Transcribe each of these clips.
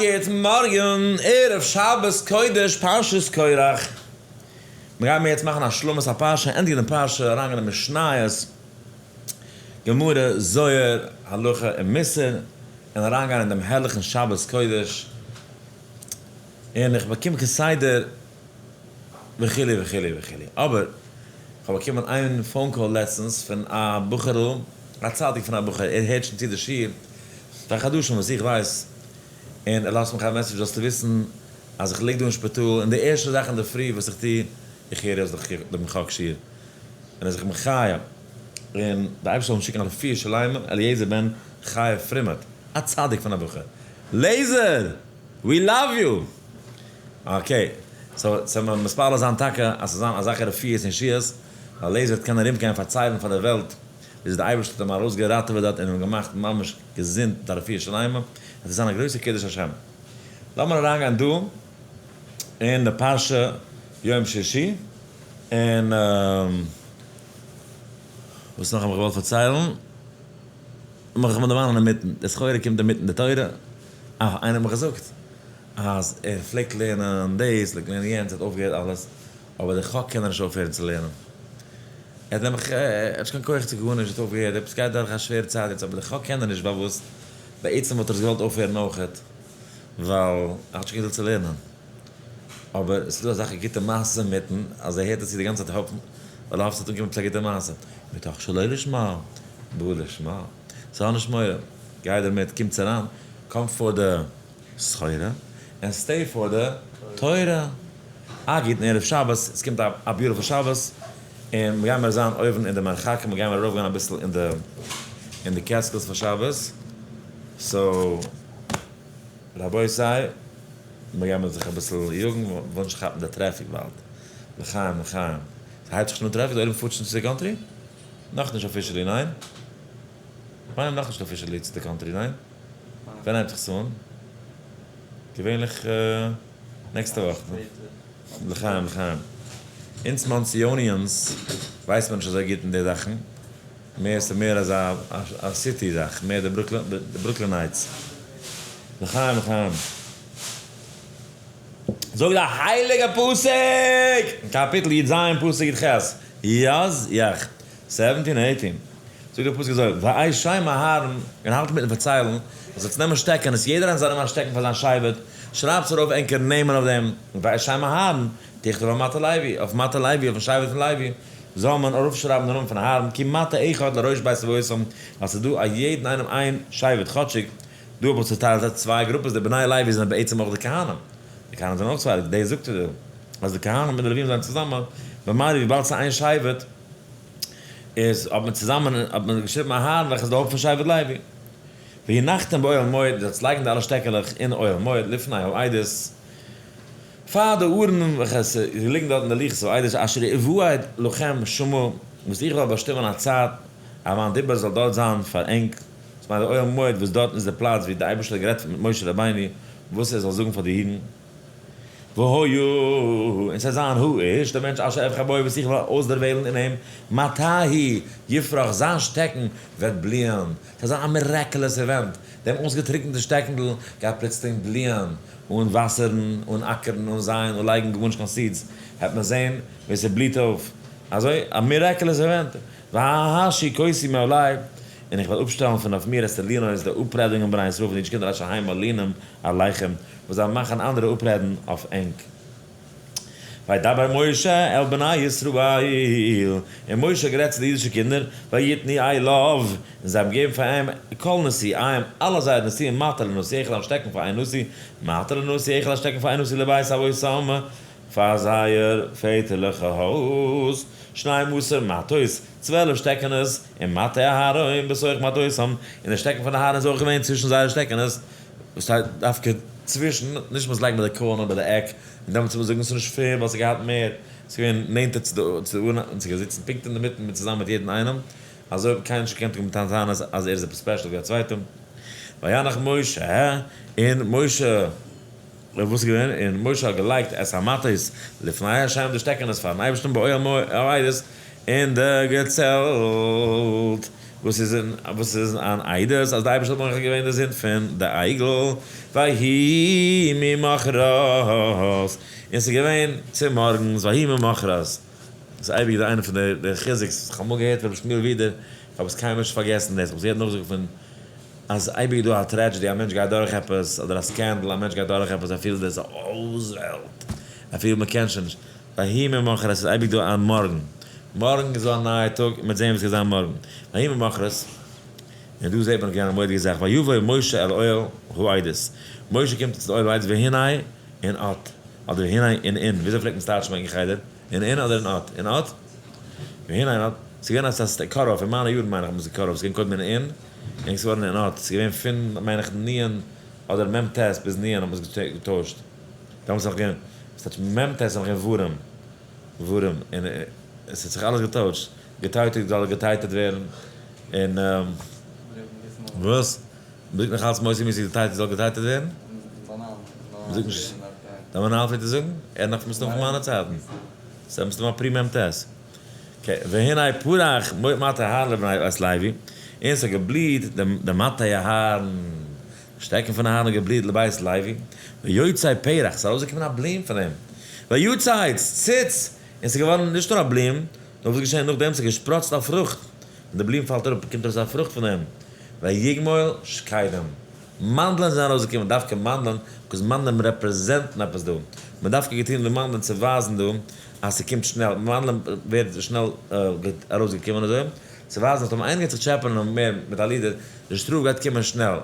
גוט מארגן, ערב שבת קודש פרשת קורח. מיר גיימיר יעצט מאכן השלמת הפרשה, ענדיגן די פרשה, אריינגיין אין משניות, גמרא, זוהר, הלכה און מוסר, און אריינגיין אין דעם הערליכן שבת קודש, און איך באקום כסדר וכו' וכו' וכו', אבער כ'האב באקומען איין phone call לעצטנס פון א בחור'ל, א צדיק פון א בחור, ער הערט שוין צו די שיעור פאר חדשים וואס איך ווייס, און ער לאזט מיך א message זאלסטו וויסן אז איך ליג דא אין שפיטאל, און די ערשטע זאך אינדערפרי וואס איך טו, איך הער אויס דעם חק שיעור, און איז זיך מחיה, און די אייבערשטער זאל אים שיקן א רפואה שלימה, אליעזר בן חיה פרימעט, א צדיק פון א בחור, לעזער! We love you! Okay, so זאל מען מתפלל זיין טאקע אז ס'זאל זיין אזעלכע רפואות און ישועות, ווייל לעזער וועט קענען ארומגיין פארציילן פאר די וועלט וויאזוי די אייבערשטער האט אים ארויסגעראטעוועט דארט און אים געמאכט ממש געזונט מיט א רפואה שלימה, עס וועט זיין א גרויסע קידוש השם. לאמיר אריינגיין דא אין די פרשה יום שישי, און וואס נאך האב איך געוואלט פארציילן? לאמיך זיך דערמאנען אינמיטן, די סחורה קומט אינמיטן די תורה, אה, איינער האט מיך געזאגט אז ער פלעגט לערנען דאס, פלעגט לערנען יענץ, ער האט אויפגעהערט אלעס, אבער די חק קען ער נישט אויפהערן צו לערנען. ער האט נעבעך, ער האט נישט קיין כח צו גארנישט, ער האט אויפגעהערט, עפעס גייט דורך א שווערע צייט יעצט, אבער די חק קען ער נישט, ווייל וואס? בעצם וואלט ער עס געוואלט אויפהערן אויכעט, ווייל ער האט נישט קיין געדולד צו לערנען. אבער עס איז דא אזעלכע גוטע מעשות אינמיטן, אז ער הערט עס צו די גאנצע צייט האפן, ווייל ער האפט ס'וועט אנקומען עפעס א גוטע מעשה. מתוך שלא לשמה, בא לשמה. so האב נישט מורא, גיי דערמיט, קומטס אריין, come for די סחורה, און stay for די תורה. א גוטן ערב שבת, עס קומט א beautiful שבת, און מיר גיימיר זיין אויבן אין די מרחקים, מיר גיימיר ארויפגיין אביסל אין די אין די Catskills פאר שבת, so רבותי, מיר גיימיר זיך אביסל יאגן, מיר ווילן נישט כאפן די טרעפיק באלד, לחיים לחיים, ס'הייבט זיך שוין אן טרעפיק, די עולם פארט שוין צו די country? נאכנישט officially, ניין? כ'מיין נאכנישט officially צו די country, ניין? ווען הייבט זיך עס אן? געווענליך נעקסטע וואך. לחיים לחיים. אונז Monsionians ווייסט מען נישט אזוי גוט אין די זאכן. מער ס'איז מער אזא א city זאך, מער די Brooklynites. לחיים לחיים. זאגט די הייליגע פסוק! קאפיטל י"ז פסוק י"ח, יז יח, seventeen eighteen, זאגט דער פסוק אזוי, ואת שם אהרן, און האלט אינמיטן פארציילן, אז זאלסט נעמען שטעקענעס, יעדער איינער זאל נעמען א שטעקן פאר זיין שבט, שרייבטס ארויף ענקער נעמען אויף דעם, ואת שם אהרן, תכתוב על מטה לוי, אויף מטה לוי, אויפן שבט פון לוי, זאל מען ארויפשרייבן די נאמען פון אהרן, כי מטה אחד לראש בית אבותם, ווייל ס'איז דא א יעדן איינעם איין שבט, כאטשיג דא האב איך צוטיילט אויף צוויי גרופעס, די בני לוי זענען בעצם אויך די כהנים, די כהנים זענען אויך צוויי, דאס זאגט ער דא, אז די כהנים און די לווים זענען צוזאמען, במילא וויבאלד ס'איז איין שבט, איז האט מען צוזאמען האט מען געשריבן אהרן וועלכע איז די הויפט פון שבט לוי. והנחתם באוהל מועד, זאלסט לייגן די אלע שטעקעלעך אין אוהל מועד לפני העדות, פאר די ארון וועלכע עס ליגן דארט אין די לוחות העדות אשר אועד לכם שמה, וואס איך וועל באשטימען א צייט אז מיין דיבור זאל דארט זיין פאר ענק, דאס מיינט די אוהל מועד וואס דארטן איז די פלאץ ווי די אייבערשטער האט גערעדט מיט משה רבינו וואס ער זאל זאגן פאר די אידן. והיה, און ס'וועט זיין האיש, דער מענטש אשר אבחר בו, וואס איך וועל אויסדערוועלן אין אים, מטהו יפרח, זיין שטעקן וועט בליען. ס'וועט זיין א miraculous event, דעם אויסגעטריקנטן שטעקנדל גייט פלוצלינג בליען, אן וואסערן, אן אקערן, אן זייען, אן לייגן גארנישט קיין seeds, העט מען זען ווי ס'בליט אויף. אזוי, א miraculous event. והשכותי מעלי, און איך וועל אפשטעלן פון אויף מיר את תלונות, די אפרעדונגען בני ישראל פון אידישע קינדער אשר הם מלינים עליכם, וואס זיי מאכן אנדערע אפרעדן אויף ענק. וידבר משה אל בני ישראל, און משה האט גערעדט צו די אידישע קינדער, ויתנו אליו, און זיי האבן געגעבן פאר אים, כל נשיאיהם, אלע זייערע נשיאים, מטה לנשיא אחד א שטעקן פאר איין נשיא, מטה לנשיא אחד א שטעקן פאר איין נשיא לבית אבותם, פאר זייער פעטערליכע הויז, שנים עשר מטות, 12 שטעקענעס, און מטה אהרן בתוך מטותם, און די שטעקן פון אהרן איז אויך געווען צווישן זייערע שטעקענעס, וואס שטייט דווקא צווישן, נישט מ'זאל לייגן ביי די corner ביי די עק, און דעמאלטס וועט מען זאגן ס'איז נישט fair ווייל ס'האט געהאט מער, ס'איז געווען נענטער צו די צו די ארון און ס'איז געזיצן פונקט אינדערמיטן מיט צוזאמען מיט יעדן איינעם, אזוי האט קיינער נישט געקענט קומען טענה'ן טענות אז ער איז עפעס special ווי א צווייטער. וינח משה, און משה. און וואס איז געווען? און משה האט געלייגט את המטות לפני ה' די שטעקענעס פארן אייבערשטן באוהל מועד אין די געצעלט. וואס איז וואס איז אן עדות אז די אייבערשטער האט מוחל געווען די זינד פון די עגל, ויהי ממחרת, און ס'איז געווען צומארגנס, ויהי ממחרת. דאס איז אייביג די איינע פון די חיזוק'ס וואס איך האב אמאל געהערט פון רבי שמואל ווידער, איך האב עס קיינמאל נישט פארגעסן דאס, איך האב עס געהערט נאכזאגן פון אז אייביג איז דא א tragedy, א מענטש גייט דורך עפעס, אדער א scandal, א מענטש גייט דורך עפעס, ער פילט דאס אויס וועלט, ער פילט מען קען שוין נישט, ויהי ממחרת, עס איז אייביג דא א מארגן, מארגן איז דא א נייע טאג, מען וועט זען וואס גייט זיין מארגן, ויהי ממחרת, און דא זעט מען געווען א מורא'דיגע זאך, ויבוא משה אל אוהל העדות, משה קומט צו די אוהל העדות והנה און אט, אדער והנה און אין, וויאזוי פלעגט מען עס טייטשן ביי ענק אין חדר? אין אין אדער אין אט? אין אט? והנה אין אט, ס'איז געווען אזא cut off, אין מיינע יארן מיין איך האט מען עס גע cut off, ס'איז געווען קודם אין אין, און ס'איז געווארן אין אט, ס'איז געווען פון מיין איך נ' אדער מ ט ביז נ' האט מען עס געטוישט, דעמאלטס איז נאך געווען, ס'טייטש מ ט איז נאך געווען ווארעם, ווארעם, און עס האט זיך אלעס געטוישט, געטייטעט זאל געטייטעט ווערן, און וואס? מ'זאגט נאך אלץ מוסי מוסי געטייטעט זאל געטייטעט ווערן? מ'זאגט נישט, דיין מנהל פלעגט עס זאגן? ער נאך מסתם פון מיינע צייטן. ס'איז מסתם א פרי מ ט. okay, והנה פרח מטה אהרן לבני בית לוי, און ס'האט געבליט די מטה אהרן, די שטעקן פון אהרן האט געבליט לבית לוי, ויוצא פרח, ס'איז ארויסגעקומען א בלום פון דעם, ויצץ ציץ, און ס'איז געווארן נישט נאר א בלום, נאר וואס איז געשען נאכדעם, ס'האט געשפראצט א פרוכט, ווען די בלום פאלט אראפ קומט ארויס א פרוכט פון דעם, ויגמול שקדים. מאנדלען זענען ארויסגעקומען דווקא מאנדלען, because מאנדלען represent ן עפעס דא, מען דווקא געטון די מאנדלען צו ווייזן דא אז ס'קומט שנעל, מאנדלען ווערט שנעל ארויסגעקומען אזוי, צו ווייזן אז טאמער איינער גייט זיך טשעפענען מער מיט א leader, די שטראף גייט קומען שנעל,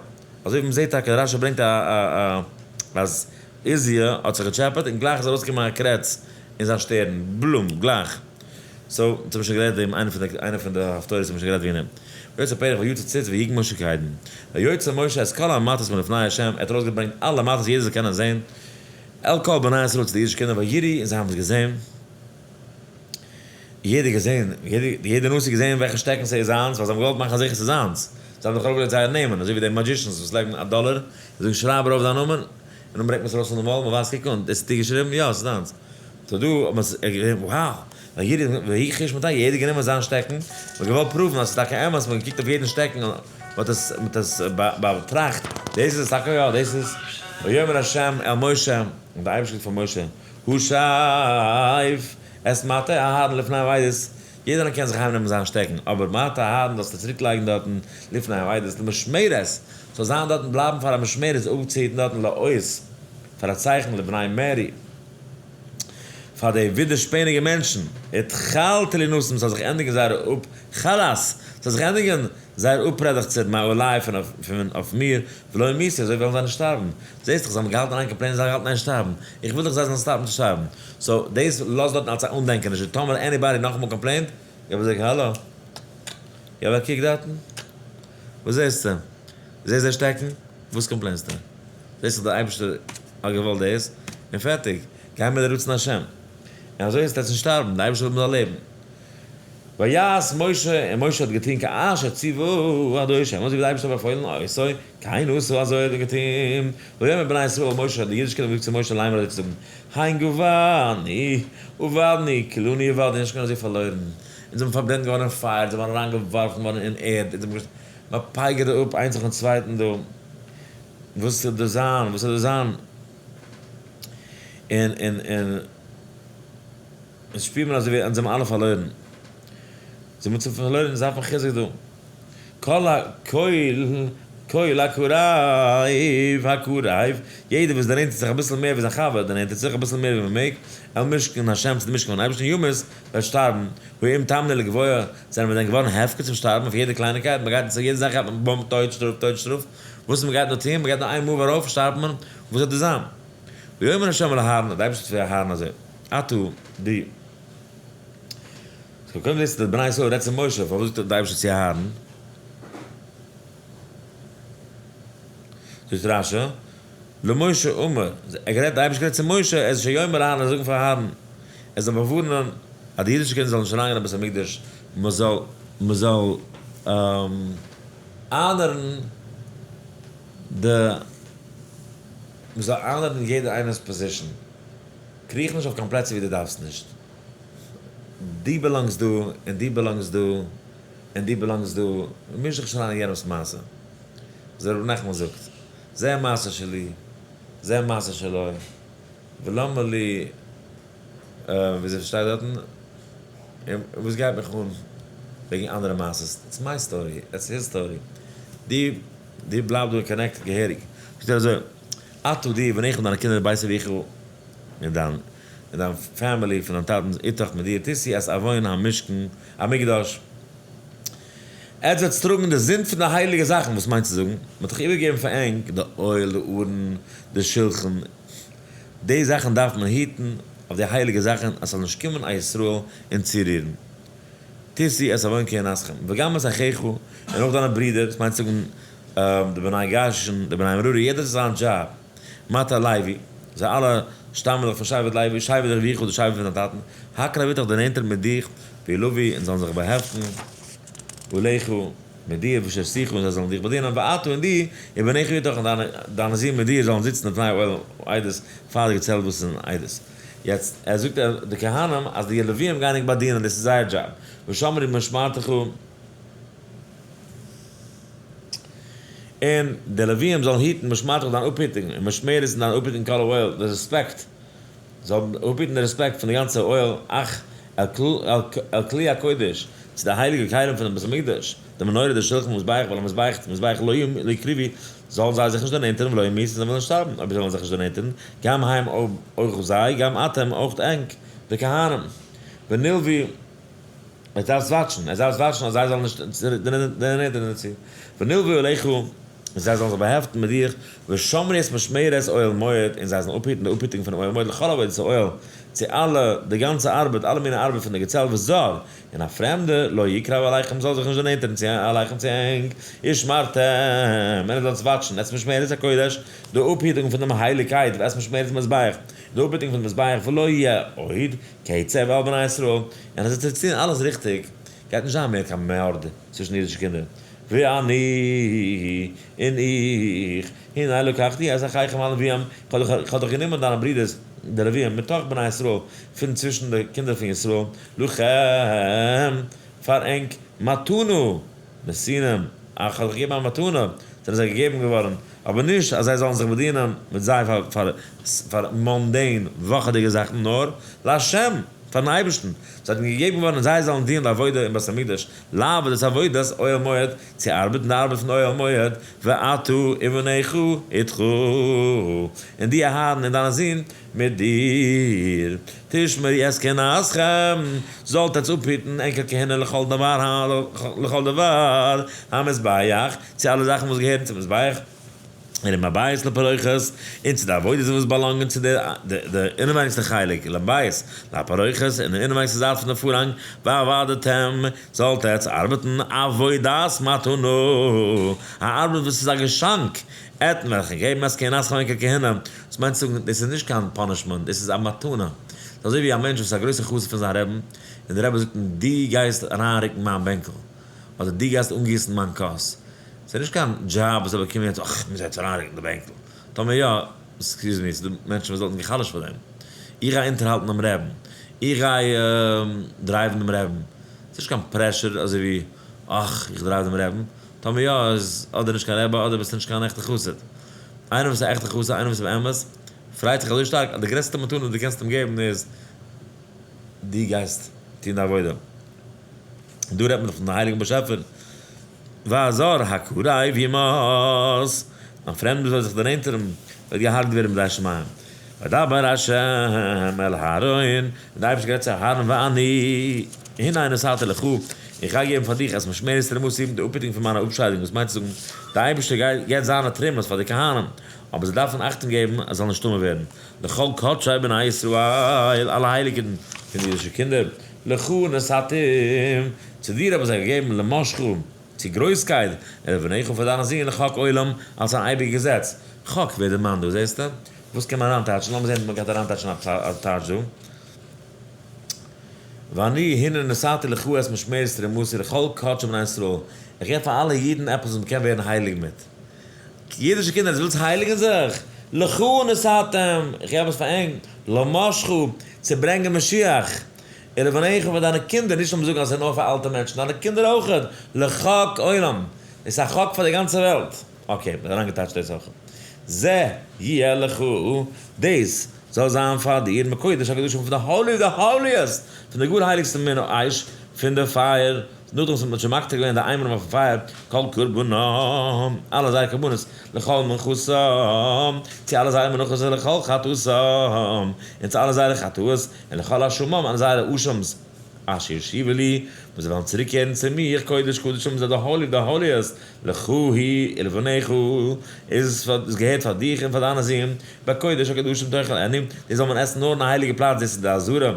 אזוי ווי מ'זעט טאקע רשי ברענגט א אז עוזיה האט זיך געטשעפעט און גלייך איז ארויסגעקומען א קרעץ אין זיין שטערן, בלום, גלייך. so, אונז האבן שוין גערעדט וועגן איינע פון די איינע פון די הפטורות האבן מיר שוין גערעדט וועגן אים. ויצא פרח ויצץ ציץ ויגמול שקדים. ויוצא משה את כל המטות מלפני ה', ער האט ארויסגעברענגט אלע מטות יעדער זאל קענען זען, אל כל בני ישראל צו די אידישע קינדער ויראו און זיי האבן עס געזען. יעדער געזען, יעדער נשיא געזען וועלכע שטעקן ס'איז זיינס, ווייל זיי האבן געוואלט מאכן זיכער ס'איז זיינס. זיי האבן דאך ארויפגעלייגט זייער נעמען, אזוי ווי די magicians וואס לייגן א דאלער און זאגן שרייב ארויף דיין נאמען, און דאן ברענגט מען עס ארויס פון די מויל, מ'ווייזט קוק אן, דאס האט איר געשריבן? יא, ס'איז דיינס. so דא האט מען עס געזען, wow! ויהי מתי, יעדער גענומען זיין שטעקן, מען האט געוואלט prove ן אז ס'איז טאקע אמת, מען האט געקוקט אויף יעדן שטעקן און מען האט עס מען האט עס באטראכט, דאס איז עס טאקע? יא דאס איז. ויאמר ה' אל משה, און דער אייבערשטער זאגט פאר משה, השב את מטה אהרן לפני העדות, יעדער איינער קען זיך אהיים נעמען זיין שטעקן, אבער מטה אהרן זאלסטו צוריק לייגן דארטן לפני העדות למשמרת, ס'זאל זיין דארטן בלייבן פאר א משמרת אפצוהיטן דארטן לאות, פאר א צייכן לבני מרי. פאר די ווידערשפעניגע מענטשן, ותכל תלונתם, ס'זאל זיך ענדיגן זייערע אפ, חלאס, ס'זאל זיך ענדיגן זייער אפרעדעכצער מעלי פון אויף מיר, ולא ימותו, אזוי וועלן זיי נישט שטארבן. זעסט דאך, זיי האבן געהאלטן איין complain ען, זיי האבן געהאלטן איין שטארבן. איך וויל דאך זיי זאלן stop ן צו שטארבן. so, דאס לאז דארטן אלס א אנדענקעניש, און טאמער anybody נאכאמאל complain ט, געב א זאג, האלא, געב א קוק דארטן, וואס זעסטו? זעסט זיי שטעקן? וואס complain סטו? זעסט דאך דער אייבערשטער האט געוואלט דאס, און פערטיג, גיי מיט די רצון השם, און אזוי וועסטו נישט שטארבן, דער אייבערשטער וויל מען זאל לעבן. ויעש משה, און משה האט געטון כאשר ציווהו ה', אזוי ווי דער אייבערשטער האט באפוילן אותו, כן עשה, אזוי האט ער געטון. ויאמר בני ישראל אל משה, די אידישע קינדער האבן געזאגט צו משה לאמר אזוי צו זאגן, הן גוענו, אבדנו, כולנו אבדנו, נישט געווען אזוי פארלוירן, אונז זענען פארברענט געווארן אין פייער, אונז זענען אריינגעווארפן געווארן אין ערד, אונז האבן מען פייגערט אפ איינס נאכן צווייטן דא, וואס זאל דא זיין, וואס זאל דא זיין, און און און אונז שפירט מען אזוי ווי אונז האבן אלע פארלוירן, זיי האבן פארלוירן, אונז דארפן חיזוק דא, כל הקול קול הקרב הקרב, יעדער וואס דערנענטערט זיך אביסל מער ווי זיין חבר, דערנענטערט זיך אביסל מער ווי מען מעג, אל משכן ה' צו די משכן פון אייבערשטן ימות, וועט שטארבן, האם תמנו לגבוה, זענען מיר דען געווארן הפקר צום שטארבן אויף יעדע קלייניקייט, מען גייט צו יעדע זאך גייט מען בום טויט שטראף טויט שטראף, וואס מען גייט נאר טון, מען גייט נאר איין move ארויף שטארבט מען, וואס וועט דאס זיין? ויאמר ה' אל אהרן, האט דער אייבערשטער צו אהרן אזוי, אתה, דו. so קודם זעסטו די בני ישראל רעדט צו משה, פארוואס זאגט דער אייבערשטער צו אהרן? זאגט רשי, למשה אמר, ער גערעדט, די אייבערשטער גערעדט צו משה, ער שיאמר אהרן, ער זאל זאגן פאר אהרן, ער זאל באווארענען אז די אידישע קינדער זאלן נישט אריינגיין אין בית המקדש, מען זאל, מען זאל honor ן די, מען זאל honor ן יעדער איינער'ס position, קריך נישט אויף קיין פלעצער ווי דו דארפסט נישט, דו belong סט דא, און דו belong סט דא. און דו belong סט דא, מיש דיך נישט אריין אין יענעמ'ס מעשה. אזוי רבי נחמן זאגט, זה מעשה שלי, זה מעשה שלו, ולמה לי, וויאזוי שטייט דארטן? וואס גייט מיך אן וועגן אנדערע מעשות? It's my story, it's his story. דו דו בלייב דא און connect געהעריג. זאגט ער אזוי, אתה דו ובניך און דיינע קינדער בית אביך און דיין און דיין family פון דיין טאטנ'ס איתך מיט דיר תשאו את עון המשכן המקדש. עטס וועטס טראגן די זינד פון די הייליגע זאכן, וואס מיינט צו זאגן? מען האט דאך איבערגעגעבן פאר ענק די אוהל, די ארון, די שלחן, די זאכן דארף מען היטן אויף די הייליגע זאכן אז ס'זאל נישט קומען א ישראל און צורירן. תשאו את עון כהונתכם, וגם את אחיך, און אויך דיינע ברידער, דאס מיינט צו זאגן די בני גרשון, די בני מררי, יעדער האט זיין דזשאב, מטה לוי, זיי אלע שטאמען דאך פון שבט לוי, שבט אביך, די שבט פון דיין טאטן, הקרב איתך דערנענטער מיט דיך, וילוו, און זאלן זיך באהעפטן, עליך, מיט דיר, ושרתוך, און זיי זאלן דיך באדינען, ואתה, און דו, ובניך איתך, און דיינע זין מיט דיר, זאלן זיצן לפני אוהל עדות, פאר די געצעלט וואס איז אין עדות. יעצט, ער זאגט די כהנים אז די לוויים גייען ענק באדינען, דאס איז זייער דזשאב, ושמרו משמרתך, און די לוויים זאלן היטן משמרתך דיין אפהיטונג, און משמרת און דיין אפהיטונג כל האוהל, די רעספעקט, זאלן אפהיטן די רעספעקט פון די גאנצע אוהל, אך אל כלי הקודש, צו די הייליגע כלים פונעם בית המקדש, די מנורה, די שלחן, מזבח, ועל המזבח, צום מזבח, לא יקרבו, זאלן זיי זיך נישט דערנענטערן, ולא ימותו, זיי וועלן נישט שטארבן, אויב זיי וועלן זיך נישט דערנענטערן, גם הם אויך זיי, גם אתם, אויך ענק, די כהנים. ונלוו. ער דארף וואטשן, ער דארף וואטשן אז זיי זאלן נישט דערנענטערן דערצו. ונלוו אליך, און זיי זאלן זיך באהעפטן מיט דיך, ושמרו את משמרת אוהל מועד, און זיי זאלן אפהיטן די אפהיטונג פונעם אוהל מועד לכל עבודת האוהל, צו אלע, די גאנצע ארבעט, אלע מיני ארבעט פון די געצעלט, וזר, און א פרעמדער, לא יקרב אליכם, זאל זיך נישט דערנענטערן צו אליכם צו ענק, ושמרתם, און איר זאלט וואטשן, את משמרת הקודש, די אפהיטונג פון דעם הייליגקייט, ואת משמרת המזבח, די אפהיטונג פון דעם מזבח, ולא יהיה עוד קצף על בני ישראל, און אז עטס וועט טון אלעס ריכטיג, גייט נישט זיין מער קיין מארד צווישן אידישע קינדער, ואני, און איך, הנה לקחתי את אחיכם הלוויים, איך האב דאך גענומען דיינע ברידערס די לוויים, מתוך בני ישראל, פון צווישן די קינדער פון ישראל, לכם, פאר ענק, מתנה, נתינים, איך האב דאך געגעבן א מתנה, זענען זיי געגעבן געווארן, אבער נישט אז זיי זאלן זיך באדינען מיט זיי פאר mundane וואכעדיגע זאכן, נאר לה', פארן אייבערשטן, זיי זענען געגעבן געווארן זיי זאלן דינען די עבודה אין בית המקדש, לעבוד את עבודת אוהל מועד, צו ארבעטן די ארבעט פון אוהל מועד, ואתה ובניך איתך, און דו אהרן און דיינע זין מיט דיר, תשמרו את כהונתכם, זאלט עטס אפהיטן ענקער כהונה לכל דבר לכל דבר המזבח, צו אלע זאכן וואס געהערן צום מזבח, און עם הבית לפרוכת, און צו די עבודות וואס belong ען צו די אינעווייניגסטע חלק, לבית לפרוכת, און די אינעווייניגסטע זייט פון די פארהאנג, ועבדתם, זאלט עטס ארבעטן עבודת מתנה, א ארבעט וואס איז א געשאנק, אתן וועל איך געבן את כהונתכם ענקער כהונה, דאס מיינט צו זאגן, דאס איז נישט קיין punishment, דאס איז א מתנה. ס'איז אזוי ווי א מענטש וואס איז א גרויסער חסיד פון זיין רעבן, און דער רבי זאגט אים, דו גייסט אריינרוקן מיין בענקל, אדער דו גייסט אנגיסן מיין כוס. ס'איז נישט קיין דזשאב וואס זיי באקומען יעצט, אך, מ'מוז יעצט אריינרוקן די בענקל. טאמער יא, excuse me, ס'איז דא מענטשן וואס וואלטן גע'חלש'ט פאר דעם. איך גיי אונטערהאלטן דעם רעבן. איך גיי drive ן דעם רעבן. ס'איז נישט קיין pressure אזוי ווי, אך, איך drive דעם רעבן. טאמער יא, איז אדער נישט קיין רבי אדער ביסטו נישט קיין עכטע חסיד. איינער וואס איז א עכטע חסיד, איינער וואס איז באמת, פרייט זיך אזוי שטארק אז די גרעסטע מתנה וואס דו קענסט אים געבן איז, דו גייסט טון די עבודה. דא רעדט מען דאך פון דעם הייליגן באשעפער, והזר הקרב יומת, א פרעמדער זאל זיך דערנענטערן, וועט געהארגט ווערן בידי שמים. וידבר ה' אל אהרן, און דער אייבערשטער גערעדט צו אהרן, ואני הנה נתתי לך, איך גיי געבן פאר דיך את משמרת תרומתי, די אפהיטונג פון מיינע אפשיידונג, וואס מיינט צו זאגן, דער אייבערשטער געבט זיינע תרומות פאר די כהנים, אבער זיי דארפן אכטונג געבן אז עס זאל נישט טמא ווערן, לכל קדשי בני ישראל, אלע הייליגע פון די אידישע קינדער, לך נתתים, צו דיר האב איך זיי געגעבן, למשחה, צו גרויסקייט, ולבניך פאר דיינע זין, לחק עולם, אלס אן אייביגע געזעץ. חק ווערט דערמאנט דא, זעסטו? וואס קען מען אריינטייטשן? לאמיר זען אויב מען גייט אריינטייטשן א טייטש דא. ואני הנה נתתי לך את משמרת תרומתי לכל קדשי בני ישראל, איך געב פאר אלע אידן עפעס וואס מען קען ווערן הייליג מיט. אידישע קינדער, עטס ווילטס הייליגן זיך? לך נתתים, איך געב עס פאר ענק, למשחה, צו ברענגען משיח. ולבניך פאר דיינע קינדער, נישט לאמיר זאגן אז עס איז נאר פאר אלטע מענטשן, דיינע קינדער אויכעט, לחק עולם, עס איז א חק פאר די גאנצע וועלט. okay, מ'האט אריינגעטייטשט דאס אויך. זה יהיה לך, דאס זאל זיין פאר דיר, מקודש הקדשים פון די holy די holiest, פון די גאר הייליגסטע מן האש, פון די פייער, נאכדעם וואס מ'האט שוין מקטיר געווען די אימורים אויפן פייער, כל קרבנם, אלע זייערע קרבנות, לכל מנחתם, צו אלע זייערע מנחות ולכל חטאתם, און צו אלע זייערע חטאות, און לכל אשמם, אלע זייערע אשם'ס, אשר ישובו לי, וואס זיי וועלן צוריקקערן צו מיר, קודש קדשים זיי די holy די holiest, לך היא ולבניך, איז עס געהערט פאר דיך און פאר דיינע זין, בקודש הקדשים תאכלנו, דאס זאל מען עסן נאר אין א הייליגע פלאץ, דאס איז די עזרה.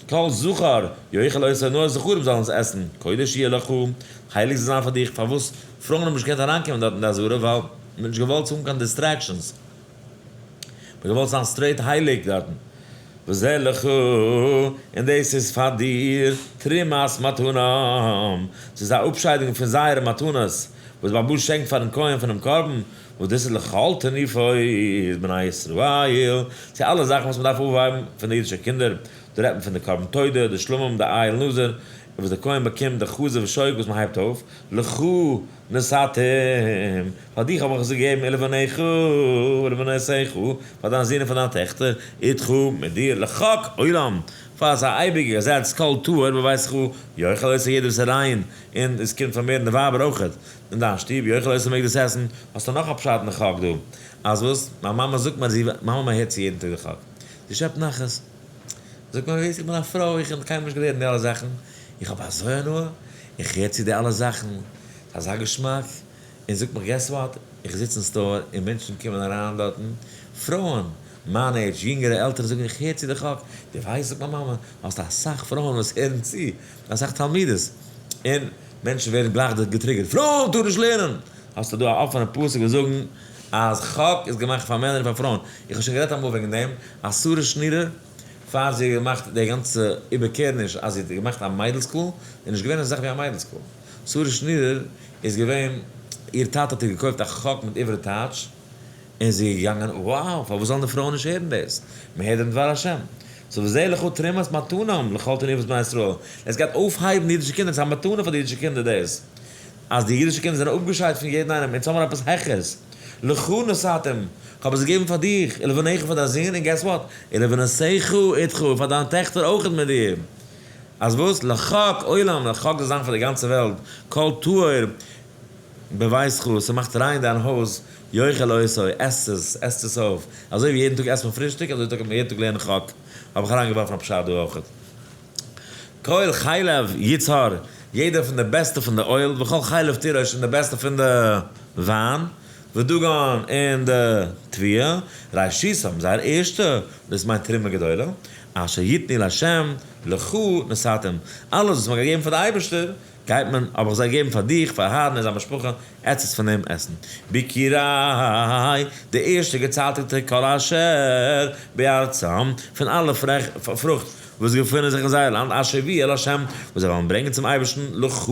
כל זכר יאכל אותו, נאר זכרים זאלן עס עסן, קודש יהיה לך, הייליג זאל זיין פאר דיך, פארוואס פרויען האבן נישט געקענט אריינקומען דארט אין די עזרה, ווייל מען האט נישט געוואלט האבן קיין distractions, מען האט געוואלט זיין straight הייליג דארטן. וזה לך, און דאס איז פאר דיר, תרומת מתנם, ס'איז א אפשיידונג פון זייערע מתנות, וואס בעל הבית שענקט פארן כהן פונעם קרבן, וואס דאס איז לכל תנופות בני ישראל, צו אלע זאכן וואס מען דארף אויפהייבן פון די אידישע קינדער, דא רעדט מען פון די קרבן תודה, די שלמים, די איל נזיר, און וואס דער כהן באקומט, די חזה ושוק וואס מען הייבט אויף, לך נתתים, פאר דיך האב איך עס געגעבן, ולבניך ולבנותיך, פאר דיינע זין און פאר דיינע טעכטער, איתך, מיט דיר, לחק עולם, פאר אזא אייביגע געזעץ, כל טהור בביתך, יאכל אותו יעדער וואס איז ריין, און עס קומט פארמערן די ווייבער אויכעט, אין דיין שטוב, יאכל אותו מעג דאס עסן, האסטו נאך א פשט אין די חק דא, אז וואס? מיין מאמע זאגט מיר אז זי, מיין מאמע הערט צו יעדן טאג די חק, זי שעפט נחת, זאגט מיר, ווייסט איך בין א פרוי, איך האב קיינמאל נישט געלערנט די אלע זאכן, איך האב אזוי הנאה, איך הער צו די אלע זאכן, ס'איז אזא געשמאק, און זאגט מיך guess what, איך זיץ אין store און מענטשן קומען אריין דארטן, פרויען, מיין עידזש, יונגערע, עלטערע, זאגן איך הער צו די חק, דו ווייסט זאגט מיין מאמע, האסט אסאך פרויען וואס הערן צו, אסאך תלמידות, און מענטשן ווערן גלייך געטריגערט, פרויען טארן נישט לערנען! האסטו דא א אפענע פסוק וואס זאגן אז חק איז געמאכט פאר מענער און פאר פרויען, איך האב שוין גערעדט אמאל וועגן דעם, אז שרה שנירער פאר זי האט געמאכט די גאנצע איבערקערעניש אז זי האט געמאכט א מיידל school, איז נישט געווען אזא זאך ווי א מיידל school. שרה שנירער איז געווען, איר טאטע האט איר געקויפט א חק מיט עברי טייטש, און זי איז געגאנגען, wow, פארוואס זאלן די פרויען נישט הערן דאס? מען הערט דעם דבר השם. so וזה לך תרומת מתנם לכל תנופות בני ישראל, עס גייט אויפהייבן די אידישע קינדער, עס איז א מתנה פאר די אידישע קינדער דאס אז די אידישע קינדער זענען אפגעשיידט פון יעדן איינעם, אונז האבן מיר עפעס העכערס, לך נתתים, כ'האב עס געגעבן פאר דיך, ולבניך פאר דיין זון, און guess what, ולבנותיך איתך, און פאר דיינע טעכטער אויכעט מיט דיר. אז וואס? לחק עולם, לחק זאל זיין פאר די גאנצע וועלט, כל טהור בביתך, ס'מאכט ריין דיין הויז, יאכל אותו, עסט עס, עסט עס אויף, אזוי ווי יעדן טאג עסט מען פרישטאג, אזוי טאג יעדן טאג לערנען חק, האב איך אריינגעווארפן א פשט דא אויכעט. כל חלב יצהר, יעדער פון די בעסטע פון די אויל, וכל חלב תירוש, און די בעסטע פון די וויין, ודגן, און די תבואה, ראשיתם, זייער ערשטע, דאס מיינט תרומה גדולה, אשר יתנו לה' לך נתתים, אלעס וואס מען גייט געבן פאר די אייבערשטער, גייט מען, האב איך זיי געגעבן פאר דיך, פאר אהרן און זיין משפחה, עטס פון דעם עסן. ביכורי, די ערשטע געצייטיגטע כל אשר בארצם, פון אלע פרוכט וואס געפונען זיך אין זייער לאנד, אשר יביאו אל ה', וואס זיי וועלן ברענגען צום אייבערשטן, לך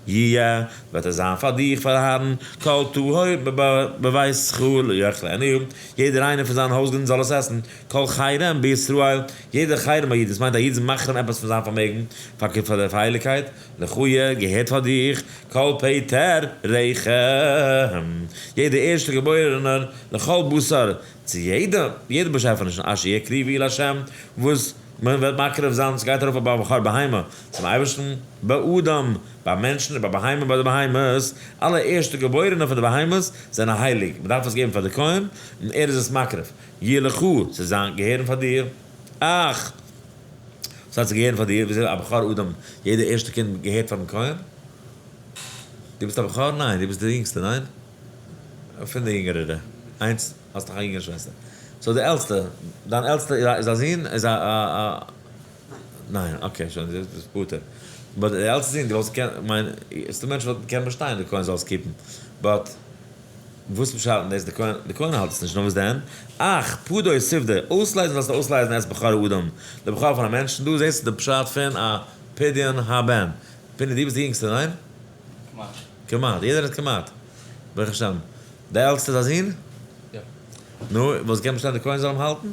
יהיה, וועט עס זיין פאר דיך, פאר אהרן, כל טהור בביתך יאכלנו, יעדער איינער פון זיין הויזגעזינד זאל עס עסן, כל חרם בישראל, יעדער חרם א איד, דאס מיינט א איד איז מחרים עפעס פון זיין פארמעגן, פאר די הייליגקייט, לך יהיה, געהערט פאר דיך, כל פטר רחם, יעדער ערשטער געבוירענער, לכל בשר, צו יעדע יעדע באשעפעניש, אשר יקריבו לה', וואס מען וועט מקריב זיין, ס'גייט ארויף ביי בכור בהמה, צום אייבערשטן, באדם, ביי מענטשן, און ביי בהמה, ביי די בהמות, אלע ערשטע געבוירענע פון די בהמות זענען הייליג, מען דארף עס געבן פאר די כהן, און ער איז עס מקריב. יהיה לך, ס'זאל זיין געהערן פאר דיר, אך, וואס הייסט געהערן פאר דיר, וויאזוי א בכור אדם, יעדע ערשטע קינד געהערט פארן כהן? דו ביסט א בכור? ניין, דו ביסט די יונגסטע, ניין? פון די יונגערערע, איינס, האסט נאך א יונגערע שוועסטער. so די עלטסטע, דיין עלטסטע איז א זון? איז א א ניין, okay, שוין, דו ביסט פטור. but די עלטסטע זון, דו וואלסט געקענט, כ'מיין, ס'דא מענטשן וואס קענען באשטיין די כהן זאל עס keep ן, but וואס פשט אין דאס? די כהן האלט עס נישט, נאר וואס דען? אך, פדות תפדה, אויסלייזן זאלסטו אויסלייזן את בכור האדם, די בכור פון א מענטשן, דא זעסטו די פשט פון א פדיון הבן. פיני, דו ביסט די יונגסטע, ניין? כמעט. כמעט, יעדער איז כמעט. ברוך השם. די עלטסטע איז א זון? יא. נו, וואלסט געקענט באשטיין די כהן זאל אים האלטן?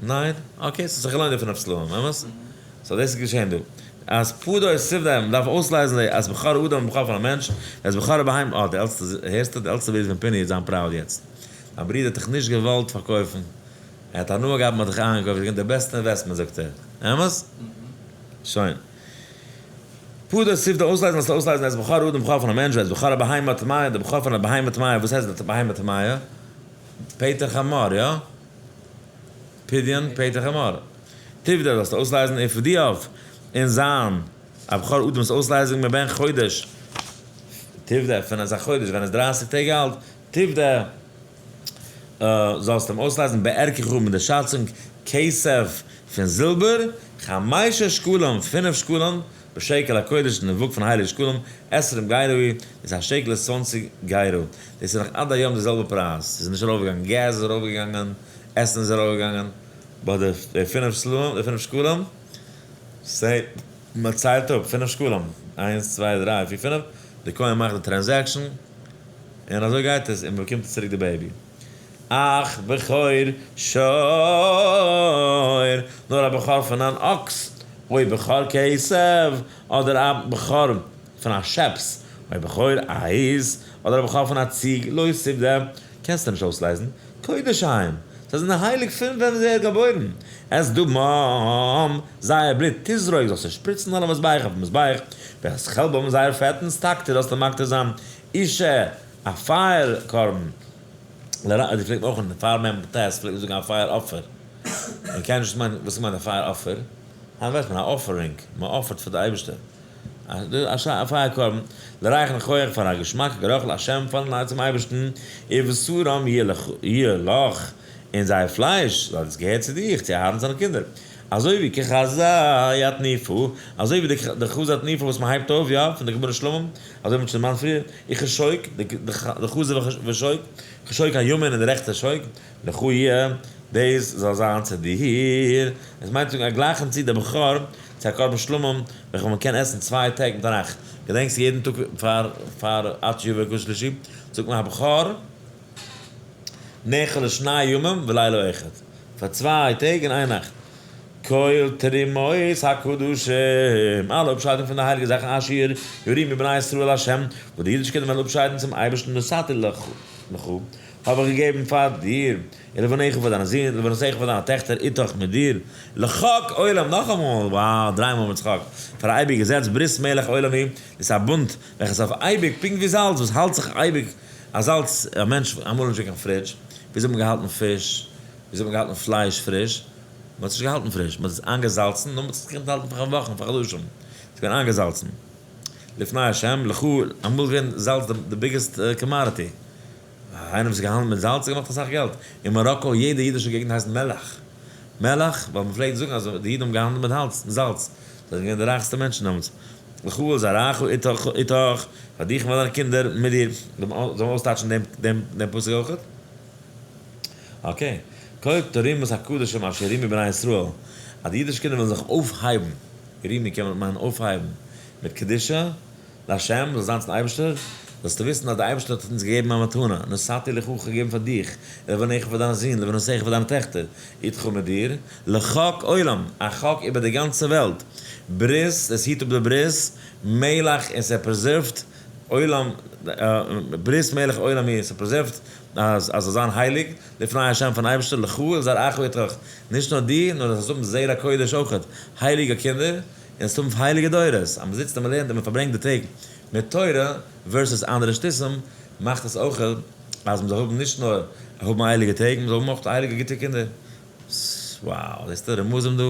ניין. ניין? okay, ס'איז זיך געלוינט די פינף סלעים, אמת? So דאס איז געשען דא. אז פדה איז תפדה, מען דארף אויסלייזן די את בכור האדם בכור פון א מענטש, את בכור הבהמה, אה די עלטסטע, הערסטו? די עלטסטע ברודער פון פיני איז זיין proud יעצט. דיין ברודער האט דיך נישט געוואלט פארקויפן. ער האט הנאה געהאט מען האט דיך איינגעקויפט, איז געווען די בעסטע investment זאגט ער. אמת? שוין. פדה תפדה אויסלייזן זאלסטו אויסלייזן את בכור האדם בכור פון א מענטש, ואת בכור הבהמה הטמאה, די בכור פון א בהמה טמאה, וואס הייסט די בהמה טמאה? פטר חמור, יא? פדיון פטר חמור. תפדה זאלסטו אויסלייזן ופדויו און זיין א בכור אדם'ס אויסלייזונג מבן חודש תפדה פון אזא חודש ווען ער איז 30 טעג אלט, תפדה זאלסטו אים אויסלייזן בערכך מיט די שאצונג כסף פון זילבער, חמשה שקלים, 5 שקלים, בשקל הקודש אין די וואג פון הייליגע שקלים, 20 גרה, איז א שקל איז 20 גרה. דאס איז נאך עד היום די זעלבע פרייז, ס'איז נישט ארויפגעגאנגען, געז איז ארויפגעגאנגען, עסן איז ארויפגעגאנגען, ביי די 5 סלעים, די 5 שקלים, say, מען ציילט אפ 5 שקלים, איינס, צוויי, דריי, פיר, פינף, די כהן מאכט די transaction, און אזוי גייט עס, און מען באקומט צוריק די baby. אך בכור שור, נאר א בכור פון אן אקס, או בכור כשב, אדער א בכור פון א שעפס, או בכור עז, אדער א בכור פון א ציג, לא תפדה, קענסטו נישט אויסלייזן, קודש הם, זיי זענען הייליג פון ווען זיי געבוירן. את דמם, זייער בלוט, תזרוק, זאלסטו שפריצן על המזבח, אויפן מזבח, ואת חלבם זייער פעטנס, תקטיר, זאלסטו מקטיר זיין, אשה, א פייער קרבן. די פלעגט אויך אין פאר מ"ט פלעגט מען זאגן א פייער אפפער. מען קען נישט מיינען, וואס מיינט א פייער אפפער? היינט ווייסט מען א offering, מען אפערט פאר די אייבערשטער. א פייער קרבן, לריח ניחוח פאר א געשמאק, גערוך להשם פארן צום אייבערשטן, ובשרם יהיה לך, און זייער פלייש, זאל עס געהערט צו דיך, צו אהרן זיינע קינדער. אזוי ווי כחזה התנופה, אזוי ווי די חזה התנופה וואס מען הייבט אויף, יא, פון די קרבנות שלמים, אזוי ווי מען האט שוין דערמאנט פריער, וכשוק, די חזה ושוק, כשוק הימין און די רעכטע שוק, לך יהיה, דאס זאל זיין צו דיר. עס מיינט צו זאגן א גלייכן צו די בכור, צו א קרבן שלמים, וועלכע מען קען עסן 2 טעג מיט א נאכט. געדענקסט יעדן טאג פאר עד שיבוא קדוש שלישי, זאגט מען הבכור נאכל לשני ימים ולילה אחד. פאר 2 טעג און איין נאכט. כל תרומות הקדשים, אלע אפשיידונג פון די הייליגע זאכן אשר ירימו בני ישראל להשם, וואס די אידישע קינדער וועלן אפשיידן צום אייבערשטן נתתי לך, האב איך געגעבן פאר דיר, ולבניך פאר דיינע זין, ולבנותיך פאר דיינע טעכטער, איתך מיט דיר, לחוק עולם, נאכאמאל, wow, דריי מאל מיט חוק, פאר א אייביג געזעץ, ברית מלח עולם היא, דאס איז א בונד, וועלכע איז אויף אייביג, פונקט ווי זאלץ, וואס האלט זיך אייביג, א זאלץ, א מענטש, אמאל נישט געווען קיין fridge, וויאזוי האט מען געהאלטן פיש, וויאזוי האט מען געהאלטן פלייש פריש? מען האט עס נישט געהאלטן פריש, מען האט עס איינגעזאלצן, נאר מען האט עס געקענט האלטן פאר וואכן, פאר חדשים. עס איז געווען איינגעזאלצן. לפני השם, לך, אמאל איז געווען זאלץ די biggest commodity. איינער וואס האט געהאנדלט מיט זאלץ האט געמאכט אסאך געלט. אין מאראקא, יעדע אידישע געגנט הייסט מלח. מלח, ווייל מען פלעגט זאגן אז די אידן האבן געהאנדלט מיט האלץ, זאלץ. זיי זענען געווען די רייכסטע מענטשן דעמאלטס. לך ולזרעך איתך, איתך, פאר דיך און פאר דיינע קינדער מיט דיר. זאל מען אויסטייטשן דעם פסוק אויכעט? Okay. כל תרומות הקדשים אשר ירימו בני ישראל. אז די אידישע קינדער וועלן זיך אויפהייבן. ירימו קען מען מיינען אויפהייבן. מיט קדושה, להשם, זאל זיין צום אייבערשטער, זאלסטו וויסן אז דער אייבערשטער האט אונז געגעבן א מתנה. נתתי לך, איך האב געגעבן פאר דיך, ולבניך פאר דיינע זין, ולבנותיך פאר דיינע טעכטער, איתך מיט דיר, לחוק עולם, א חוק איבער די גאנצע וועלט. ברית, עס היט אפ די ברית, מלח, עס preserve ט עולם, ברית מלח עולם היא, עס preserve ט אז אז זאל זיין הייליג, לפני השם פון אייבערשטער, לך ולזרעך איתך. נישט נאר די, נאר עס האבן זרע קודש אויכעט, הייליגע קינדער, און עס האבן הייליגע דורות. אז מען זיצט און מען לערנט און מען פארברענגט די טעג מיט תורה versus אנדערע שטותים, מאכט עס אויך אז מען זאל האבן נישט נאר האבן הייליגע טעג, מען זאל האבן אויך הייליגע גוטע קינדער. Wow, דאס איז די רמזים דא,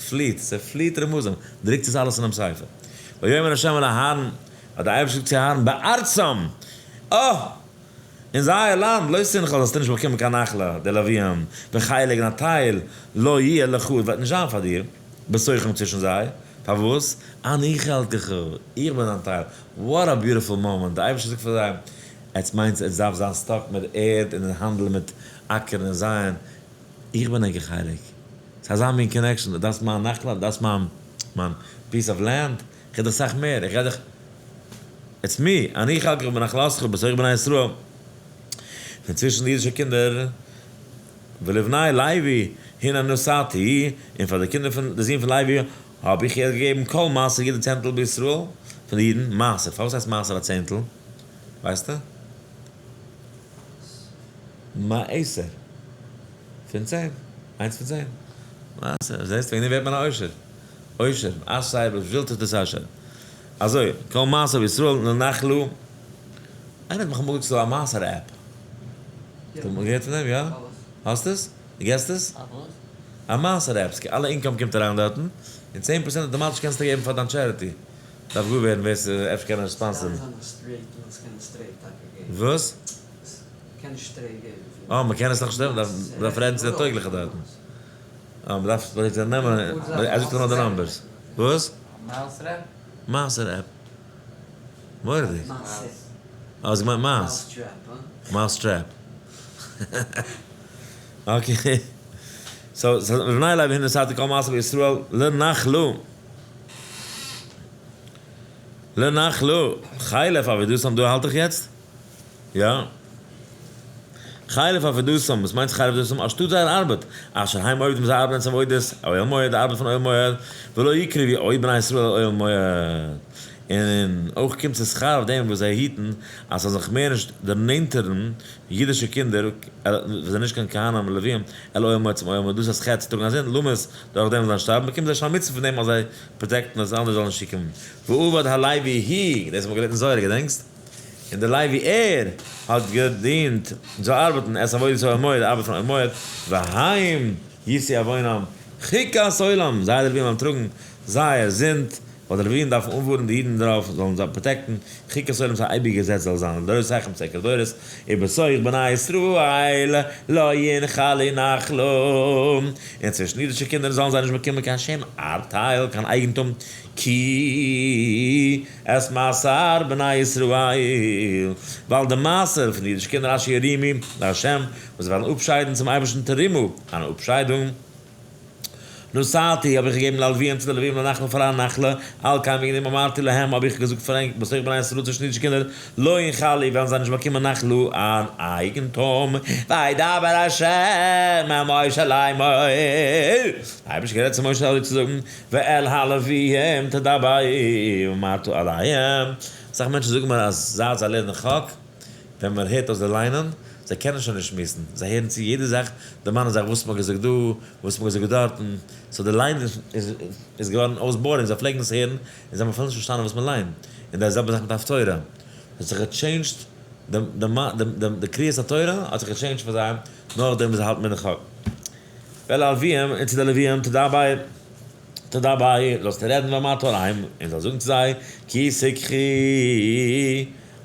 פליט, ס'פליט רמזים, דרוקט עס אלעס אינעם ספר. ויאמר השם אל אהרן, האט דער אייבערשטער געזאגט צו אהרן, בארצם, אה! אין זייער לאנד, לא תנחל, זאלסטו נישט באקומען קיין נחלה, די לוויים, וחלק און א טייל, לא יהיה לך, וועט נישט זיין פאר דיר, בתוכם צווישן זיי, פארוואס? אני חלקך, איך בין דיין טייל. What a beautiful moment, דער אייבערשטער זאגט פאר זיי, עטס מיינטס עטס דארף זיין stuck מיט ערד און האנדלען מיט אקערן און זייען, איך בין ענקער חלק. ס'איז אזא מין connection, דאס איז מיין נחלה, דאס איז מיין piece of land, איך רעד אסאך מער, איך רעד דאך, it's me, אני חלקך בנחלתך בתוך בני ישראל, פון צווישן די אידישע קינדער, ולבני לוי הנה נתתי, און פאר די קינדער פון די זין פון לוי. האב איך יעצט געגעבן כל מעשר יעדע צענטל בישראל פון די אידן, מעשר, פארוואס הייסט מעשר א צענטל? ווייסטו? מעשר. פון 10. איינס פון 10. מעשר. זעסט, וועגן דעם ווערט מען א עושר. עושר. אשרי בשבילתו תתעשר. אזוי, כל מעשר בישראל לנחלו. איינער האט מיך אמאל געזאגט ס'איז דא א מעשר app. האסט אמאל געהערט פון דעם? יא? האסט עס? דו געסט עס? א וואס? א מעשר app. אלע income קומט אריין דארטן, און 10% אויטאמאטיש קענסטו געבן פאר דיין charity. דארף געוואר ווערן ווער ס'איז, אפשר קען ער sponsor ן. וואס? קען נישט straight געבן. אה, מ'קען עס נאך שטעלן, מ'דארף רעדן צו די טויגליכע דארטן. אה, מ'דארף זיי נעמען, ער זאגט נאר די numbers. וואס? מעשר app? מעשר app. מורא'דיג. מעשר. אה, האסט געמיינט מייז. mouse trap, הא? mouse trap. Okay. So, ובני לוי נתתי כל מעשר בישראל לנחלו. לנחלו. חלף עבודתם, דא האלט איך יעצט? יא. חלף עבודתם, וואס מיינט חלף עבודתם? אנשטאט זייער ארבעט. אשר הם עובדים זיי ארבעטן צום עבודת אוהל מועד, די ארבעט פון אוהל מועד. ולא יקרבו עוד בני ישראל אוהל מועד. און אויך קומט צו שכר אויף דעם וואס זיי היטן, אז ס'זאל זיך מער נישט דערנענטערן אידישע קינדער, וואס זענען נישט קיין כהנים און לוויים, אל אוהל מועד צום אוהל מועד, דאס איז חטא, טראגן א זינד, למות, דורך דעם זאלן שטארבן, באקומט זיי שוין א מצוה פון דעם אז זיי protect ן אז אנדערע זאלן נישט צוקומען. ועבד הלוי הוא, דאס האט מען געלערנט אין זוהר, געדענקסט? און דער לוי ער האט געדינט צו ארבעטן, את עבודת אוהל מועד, די ארבעט פון אוהל מועד, והם ישאו עוונם, חוקת עולם, זיי די לוויים וועלן טראגן זייער זינד, ווייל די לוויים דארפן אנווארענען די אידן דערויף, זאלן זיי protect ן, חוקת עולם איז א אייביגע געזעץ זאל זיין, לדורותיכם צו ענקערע דורות, ובתוך בני ישראל לא ינחלו נחלה, און צווישן אידישע קינדער זאלן זיי נישט באקומען קיין שום ארבטייל, קיין אייגנטום, כי את מעשר בני ישראל, ווייל די מעשר פון די אידישע קינדער אשר ירימו לה', וואס זיי וועלן אפשיידן צום אייבערשטן תרומה, אן אפשיידונג. נתתי האב איך געגעבן ללוויים צו די לוויים לנחלה פאר א נחלה, על כן וועגן דעם אמרתי להם האב איך געזאגט פאר ענק בתוך בני ישראל צווישן אידישע קינדער, לא ינחלו וועלן זיי נישט באקומען נחלה אן אייגנטום. וידבר ה' אל משה לאמור, דער אייבערשטער גערעדט צו משה אזוי צו זאגן, ואל הלוויים תדבר ואמרת אליהם. אסאך מענטשן זאגן מיר אז זייט זיי לערנען חק, ווען מען הערט אויס די ליינען, זיי קענען שוין נישט שמועסן, זיי הערן צו יעדע זאך, דערמאנען זיך וואס מען האט געזאגט דא, וואס מען האט געזאגט דארטן, so די ליין איז געווארן אויס boring, זיי פלעגן עס הערן און זיי האבן אפילו נישט פארשטאנען וואס מען ליינט, און די זעלבע זאך מיט הפטורה, עס האט זיך גע change ט, די קריאת התורה האט זיך גע change ט פאר זיי נאכדעם וואס זיי האלטן מיט די חק. ואל הלוויים, און צו די לוויים, תדבר, תדבר, זאלסטו רעדן ואמרת אליהם, און זאלסט זאגן צו זיי, כי תקחו,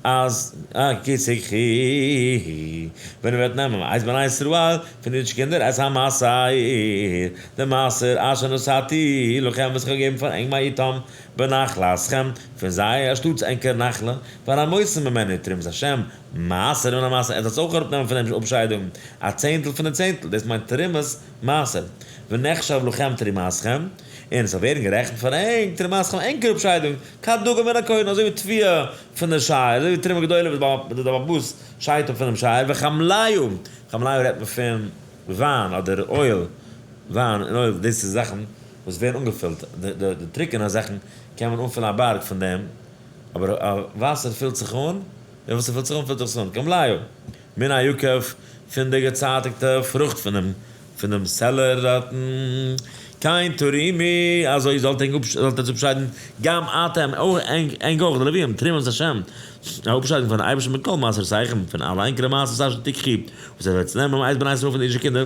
אז, כי תקחו, ווען איר וועט נעמען מאת בני ישראל, פון אידישע קינדער, את המעשר, די מעשר אשר נתתי לכם, וואס איך האב געגעבן פאר ענק מאתם בנחלתכם, פון זיי אנשטאטס ענקער נחלה, והרמותם ממנו תרומת השם, מעשר מן המעשר, ער זאל עס אויך אראפנעמען פון דעם אפשיידונג, א צענטל פון די צענטל, דאס מיינט תרומת מעשר, ונחשב לכם תרומתכם, און עס זאל ווערן גערעכנט פאר ענק תרומתכם ענקער אפשיידונג, כדגן מן הקורן, אזוי ווי תבואה פון די שייער, אזוי ווי תרומה גדולה וואס דער בעל הבית שיידט אפ פונעם שייער, וחמליו, חמליו רעדט מען פון וויין אדער oil, וויין און oil, דאס איז זאכן וואס ווערן אנגעפילט, די טרוקענע זאכן קען מען אנפילן א בארג פון דעם, אבער וואסער פילט זיך אן, און וואס ס'פילט זיך אן פילט זיך עס אן, כמליו, מן היקב, פון די געצייטיגטע פרוכט פונעם cellar דארטן, כן תרימו, אזוי זאלט ענק זאלט עטס אפשיידן, גם אתם, אויך ענק אויך, די לוויים, תרומת השם, א אפשיידונג פון אייבערשטן מכל מעשרותיכם, פון אלע ענקערע מעשרות אשר תקחו, וואס עטס וועטס נעמען מאת בני ישראל פון די אידישע קינדער,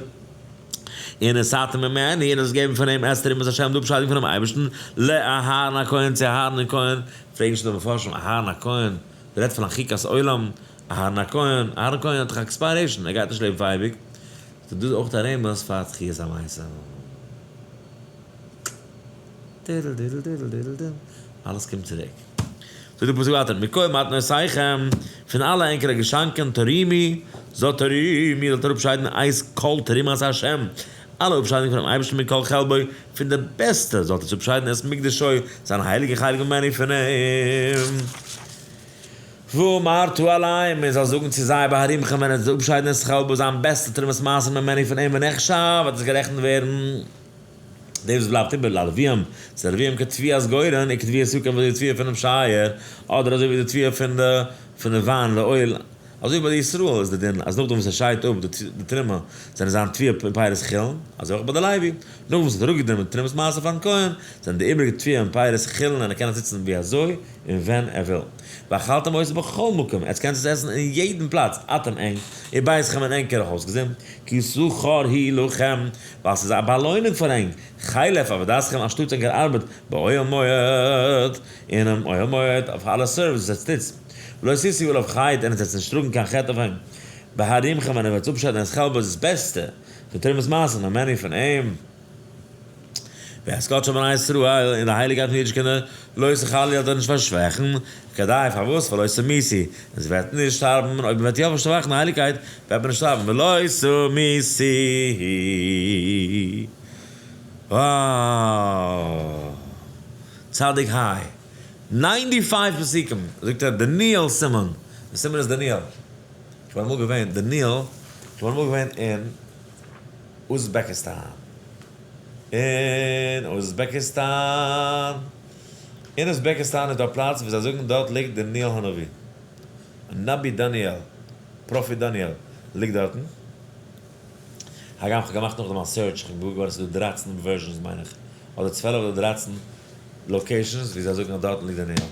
ונתתם ממנו, און עס געבן פון אים את תרומת השם, די אפשיידונג פונעם אייבערשטן, לאהרן הכהן, צו אהרן הכהן, פרעגן שוין די מפרשים, אהרן הכהן, דער רעדט פון א חוקת עולם, אהרן הכהן, אהרן הכהן האט דאך expiration, ער גייט נישט לעבן פאר אייביג. ס'איז דא אויך א רמז פאר תחיית המתים. אלעס קומט צוריק. זאגט דער פסוק ווייטער, מכל מתנותיכם, פון אלע ענקערע געשאנקען, תרימו, זאת תרימו, זאלט איר אפשיידן את כל תרומת השם, אלע אפשיידונג פונעם אייבערשטן מכל חלבו, פון די בעסטע זאלט איר אפשיידן את מקדשו, זיין הייליגן חלק ממנו פון אים. ואמרת אליהם, און זאלסט זאגן צו זיי בהרימכם ווען עס אפשיידן את חלבו, זיין בעסטע תרומת מעשר ממנו פון אים ונחשב, וועט עס גערעכנט ווערן. דאס וואס בלייבט איבער ללוויים, צו די לוויים כתבואת גורן וכתבואת יקב ווי די תבואה פונעם שייער, אדער אזוי ווי די תבואה פון די פון די וויין לאויל, אזוי ווי ביי די ישראל איז די דין אז נאכדעם וואס ער שיידט אפ די תרומה זענען זיין תבואה און פירות חולין, אזוי אויך ביי די לוי, נאך וואס ער האט אראפגענומען תרומת מעשר פארן כהן, זענען די איבריגע תבואה און פירות חולין און ער קען עס נוצן ווי אזוי און ווען ער וויל. ואכלתם אותו בכל מקום, עטס קענטס עס עסן אין יעדן פלאץ, אתם ענק, וביתכם און ענקערע הויזגעזינד, כי שכר הוא לכם, ווייל ס'איז א באלוינונג פאר ענק, חלף עבודתכם אנשטאטס ענקער ארבעט, באוהל מועד, אינעם אוהל מועד, אויף אלע service וואס עטס טוטס. ולא תשאו עליו חטא, און עטס וועטס נישט טראגן קיין חטא אויף אים. בהרימכם ווען ער וועט אפשיידן את חלבו איז דאס בעסטע פון תרומת מעשר ממנו פון אים. ואת קדשי בני ישראל און די הייליגקייט פון אידישע קינדער, לא תכלו זאלט איר נישט פארשוועכן, כדי פארוואס ולא תמותו, און זי וועט נישט שטארבן, און אויב מען וועט יא פארשוועכן די הייליגקייט, וועט מען נישט שטארבן, ולא תמותו. וואו! צדיק היי. ninety five פסוקים זאגט ער דניאל סימן, די סימן איז דניאל. איך בין אמאל געווען, דניאל, איך בין אמאל געווען אין אוזבעקיסטאן. אין אוזבעקיסטאן. אין אוזבעקיסטאן איז דא א פלאץ ווי זיי זאגן דארט ליגט דניאל הנביא. נביא דניאל, prophet דניאל, ליגט דארטן. הגם כ'האב געמאכט נאכדעם א search, כ'בין געוואר געווארן ס'איז דא 13 versions מיין איך, אדער 12 אדער 13 locations ווי זיי זאגן אז דארטן ליגט דניאל.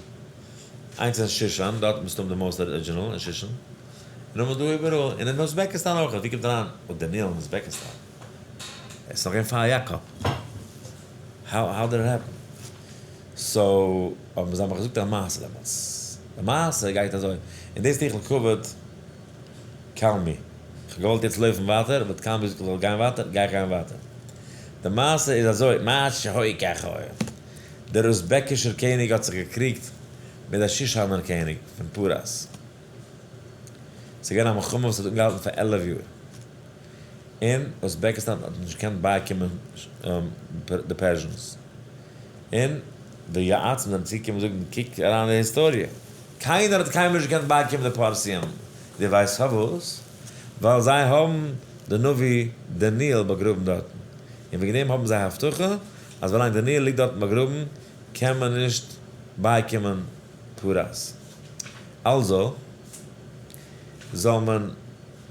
איינס אין שישאן, דארט מסתם די most original אין שישאן. און נאכדעם איז דא איבעראל, און אין אוזבעקיסטאן אויך, ווי קומט אריין דניאל אין אוזבעקיסטאן? עס איז נאך געווען פאר יאקאב. How did it happen? So האבן זיי מיך געזאגט א מעשה דעמאלטס. די מעשה גייט אזוי, און דאס טו איך לכבוד קלמי. איך האב געוואלט יעצט לויפן ווייטער, but קלמי זאגט איך זאל גיין ווייטער, גיי איך גיין ווייטער. די מעשה איז אזוי, מה שהיה כך היה. דער אוזבעקישער קעניג האט זיך געקריגט מיט דער שישאנער קעניג פון פרס. ס'איז געווען א מלחמה וואס האט אנגעהאלטן פאר 11 יאר. און אוזבעקיסטאן האט נישט געקענט בייקומען די Persians. און די יועצים זענען צוגעקומען זאגן, קוק אריין אין די היסטאריע, קיינער האט קיינמאל נישט געקענט בייקומען די פרסים. דו ווייסט פארוואס? ווייל זיי האבן די נביא דניאל באגראבן דארטן. און וועגן דעם האבן זיי הבטחה אז ווילאנג דניאל ליגט דארטן באגראבן קען מען נישט בייקומען פרס. אלזא זאל מען,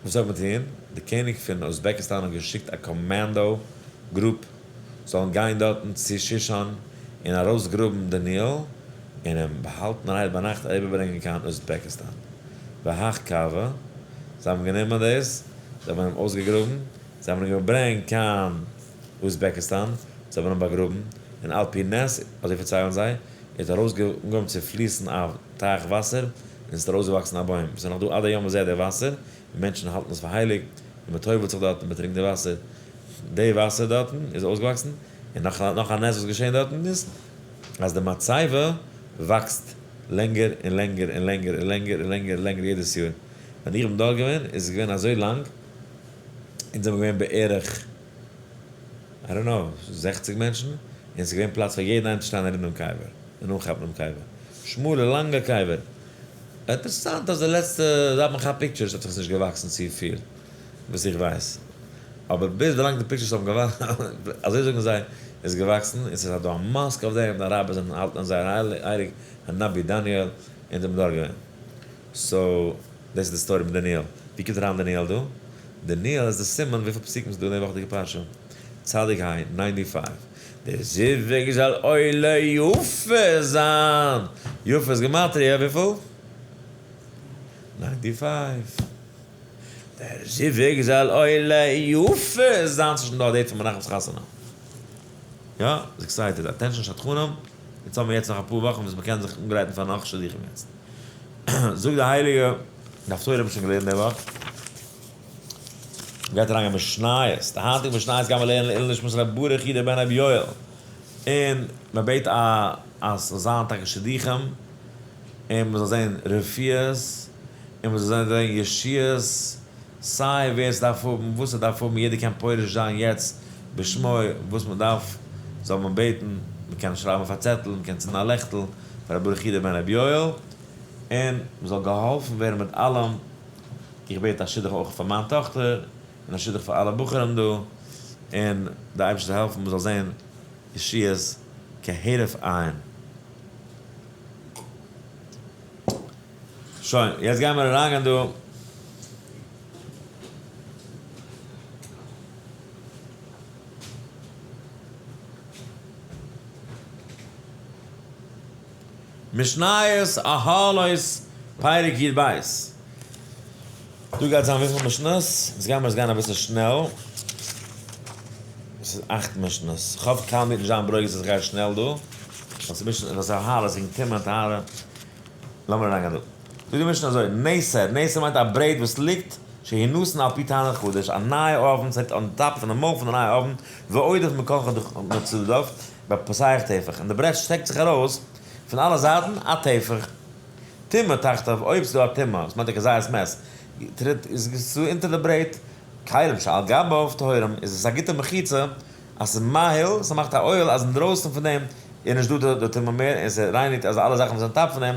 וואס זאל מען טון? די קעניג פון אוזבעקיסטאן האט געשיקט א commando group זאלן גיין דארטן צו שישאן און ארויסגראבן דניאל און אים באהאלטענערהייט ביינאכט אריבערברענגען קיין אוזבעקיסטאן. והך קאווע, זיי האבן גענומען דאס, זיי האבן אים אויסגעגראבן, זיי האבן אים געברענגט קיין אוזבעקיסטאן, זיי האבן אים באגראבן, און על פי נס, אזוי פארציילן זיי, איז ארויסגעאנגעהויבן צו פליסן א טייך וואסער, און עס איז ארויסגעוואקסן א בוים. עס איז נאך דא עד היום הזה דער וואסער, און מענטשן האלטן עס פאר הייליג, און מען טובל'ט זיך דארטן, מען טרינקט די וואסער. די וואסער דארטן איז אויסגעוואקסן, און נאך נאך א נס וואס געשען דארטן איז, אז די מצבה וואקסט לענגער און לענגער און לענגער און לענגער און לענגער און לענגער יעדעס יאר. ווען איך בין דארט געווען, איז עס געווען אזוי לאנג, אונז זענען געווען בערך, I don't know, 60 מענטשן, און עס איז געווען פלאץ פאר יעדן איינעם צו שטיין ארום דעם קבר, און אנכאפן דעם קבר. שמאלע, לאנגע קבר. אינטערעסאנט אז די לעצטע, זייט מען כאפט pictures האט זיך עס נישט געוואקסן צופיל, וואס איך ווייס. אבער ביז ווילאנג די pictures האבן געוואקסן, אזוי זאגן זיי, איז געוואקסן, און ס'איז דא א mosque אויף דעם, די אראבער זענען האלטן זייער הייליג, הנביא דניאל, און זיי האבן דארט געווען. So, דאס איז די story מיט דניאל. ווי קומט אריין דניאל דא? דניאל איז די סימן וויפיל פסוקים איז דא אין די וואכעדיגע פרשה. צדיק היי, 95. דער זיווג זאל עולה יפה זיין. יפה איז גמטריא, וויפיל? 95. דער זיווג זאל עולה יפה זיין. ס'איז שוין דא א date פון מנחם'ס חתונה. יא, איז excited. Attention שדכנים. יעצט האבן מיר יעצט נאך אפאר וואכן וואס מ'קען זיך אנגרייטן פאר נאך שידוכים יעצט. זאגט די הייליגע, די הפטורה האב איך שוין געלערנט די וואך. מ'גייט אריין אין משניות. די היינטיגע משניות גייען מיר לערנען לעילוי נשמת רבי ברוך יודא בן רבי יואל. און מ'בעט א אז ס'זאל זיין טאקע שידוכים, און מ'זאל זען רפואות, און מ'זאל זען ישועות, סיי ווער ס'דארף האבן, וואס ס'דארף האבן, יעדער קען פורש זיין יעצט בשמו, וואס מ'דארף זאל מען בעטן, מ'קען שרייבן אויף א צעטל, מ'קען צינדן א לעכטל פאר רבי ברוך יודא בן רבי יואל, און מ'זאל געהאלפן ווערן מיט אלעם. איך בעט א שידוך אויך פאר מיין טאכטער, און א שידוך פאר אלע בחורים דא, און די אייבערשטער זאל העלפן מ'זאל זען ישועות כהרף עין. שוין, יעצט גייען מיר אריינגיין דא. משניות אהלות פרק י ב. דא גייט זיין וויפיל משניות? יעצט גייען מיר עס גיין אביסל שנעל. עס איז אכט משניות. כ'האף קיינער וועט נישט זיין ברוגז אז איך גיי שנעל דא. ווייל ס'איז משנה, ווייל ס'איז אהלות וועגן טומאה און טהרה. לאמיר אריינגיין דא. זאגט די משנה אזוי, נסר, נסר מיינט א ברעט וואס ליגט, שהינתן על פי תנור חדש, א נייע אויוון, ס'ליגט on top פון די מויל פון די נייע אויוון, ועודף מכל מצדדיו, בפותח טפח, און די ברעט שטעקט זיך ארויס פון אלע זייטן א טפח. טומאה תחתיו, אויב ס'איז דא א טומאה, וואס מיינט א כזית מת, טריט איז צו אונטער די ברעט, כלים שעל גביו טהורים, איז עס א גוטע מחיצה אז ס'איז מאהיל, ס'מאכט א אוהל אז אינדרויסן פון דעם איז נישט דא די טומאה מער און ס'רייניגט אז אלע זאכן וואס זענען top פון דעם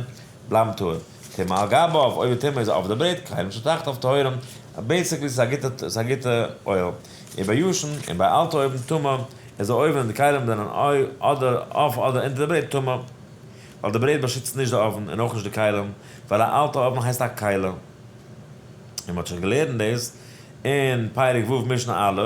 בלייבן טהור. טומאה על גביו, אויב די טומאה איז אויף די ברעט, כלים שתחתיו טהורים, basically ס'איז א גוטע ס'איז א גוטע אוהל. און ביי ישן און ביי אלטע אויוון טמא, איז די אויוון און די כלים זענען אדער אויף אדער אונטער די ברעט טמא. ווייל די ברעט באשיצט נישט די אויוון און אויך נישט די כלים, ווייל א אלטע אויוון הייסט א כלי. און מ'האט שוין געלערנט דאס אין פרק ו' משנה א',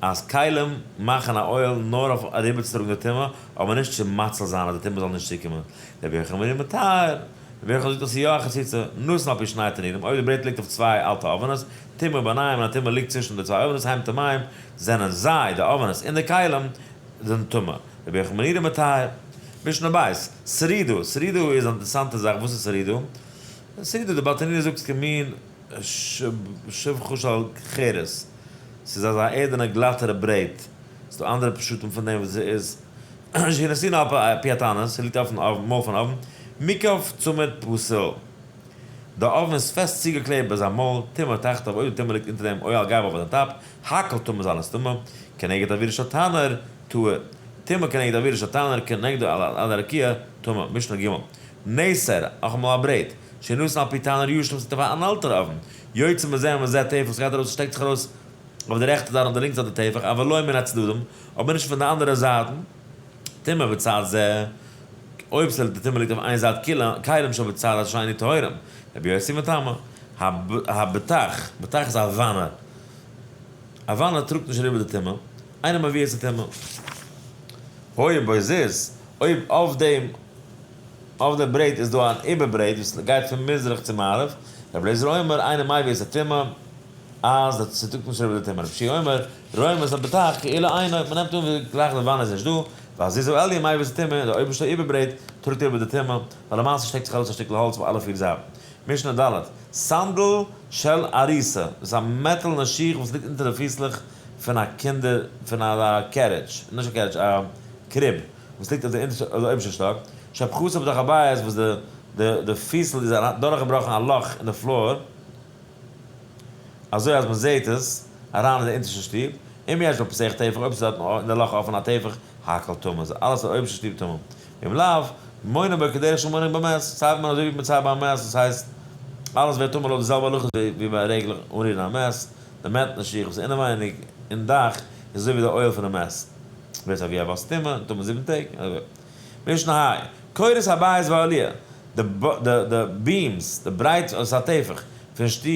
אז כלים מאכן א אוהל נאר אויף אריבערצוטראגן די טומאה, אבער נישט צו מציל זיין אז די טומאה זאל נישט צוקומען. רבי יוחנן אומר מטהר, רבי יוחנן זאגט אז ס'איז יא א חציצה, נתן על פי שני תנורים, אויב די ברעט ליגט אויף צוויי אלטע אויווענעס, טומאה ביניהם און א טומאה ליגט צווישן די צוויי אויווענעס הם טמאים, זענען זיי, די אויווענעס און די כלים, זענען טמא. רבי יוחנן אומר מטהר. משנה בית, סרידא, סרידא איז א אינטערעסאנטע זאך, וואס איז סרידא? סרידא, די ברטנורא זאגט כמין שבחו של חרס, ס'איז אזא ערדענע גלאטערע ברעט, ס'איז דא אנדערע פשטים פון דעם וואס ס'איז, שהינתנו על פי התנור, ס'ליגט אויפן מויל פון אויוון, מוקף צמיד פתיל, די אויוון איז פעסט צוגעקלעבט ביי זיין מויל, טומאה תחתיו, אויב די טומאה ליגט אונטער דעם או על גביו אויף זיין top, הכל טמא איז אלעס טמא, כנגד אוירה של תנור, טהור, טומאה כנגד אוירה של תנור, כנגדו על הרקיע, טמא, משנה ג', נסר, נאכאמאל א ברעט, שנתן על פי תנור ישן וואס ליגט אויף אן אלטער אויוון, יוצא מזה ומזה טפח וואס גייט ארויס און שטעקט זיך ארויס אויף די רעכטע זייט און אויף די לינקע זייט די טפח, אבל לא מן הצדדים, אבער נישט פון די אנדערע זייטן, טומאה בצד זה, אויב ס'ליגט די טומאה ליגט אויף איין זייט כלים שבצד השני טהורים, רבי יוסי מטמא, הבטח, בטח איז א וואנע, א וואנע טראגט נישט אריבער די טומאה, אינו מביא את הטומאה. היה בו זיז, אויב אויף דעם אויף דעם ברעט איז דא אן איבערברעט וואס גייט פון מזרח צו מערב, רבי אליעזר אומר אינו מביא את הטומאה, אז די ס'טראגט נישט אריבער די טומאה, רבי יהושע אומר רומס הבטח כאילו אינו, מ'נעמט אן ווי גלייך די וואנע איז נישט דא, והזיז העליון מביא את הטומאה, און די אויבערשטע איבערברעט טראגט איבער די טומאה, ווייל למעשה שטעקט זיך ארויס א שטיקל האלץ ביי אלע פיר זייטן. משנה ד', סנדל של עריסה, דאס איז א מעטאלנע שיך וואס ליגט אונטער די פיסלעך פון א קינדער, פון א carriage, נישט א carriage, א crib, וואס ליגט אויף די אונטערשטע, אויף די אויבערשטע שטאק, שפחתו בתוך הבית, וואס די די די פיסל איז דורכגעבראכן א לאך אין די floor, אזוי אז מען זעט עס אריין אין די אונטערשטע שטוב, אם יש בפותח טפח, אויב ס'איז דארטן אין די לאך אפען א טפח, הכל טמא, איז אלעס אין אויבערשטע שטוב טמא. ואם לאו, מונין בו כדרך שמונין במת, ציילט מען אזוי ווי מען ציילט ביי א מת, דאס הייסט, אלעס ווערט טמא לויט די זעלבע הלכות ווי ביי רעגלעך אנרירן א מת, די מת נשיך וואס איז אינעווייניג אין דאך איז אזוי ווי די אוהל פונעם מת, ווערט אבי אבות טמא און טמא זיבן טעג, און אזוי. משנה ה', קורות הבית והעליה, די די beams, די ברייט וואס איז א טפח, פון שטוב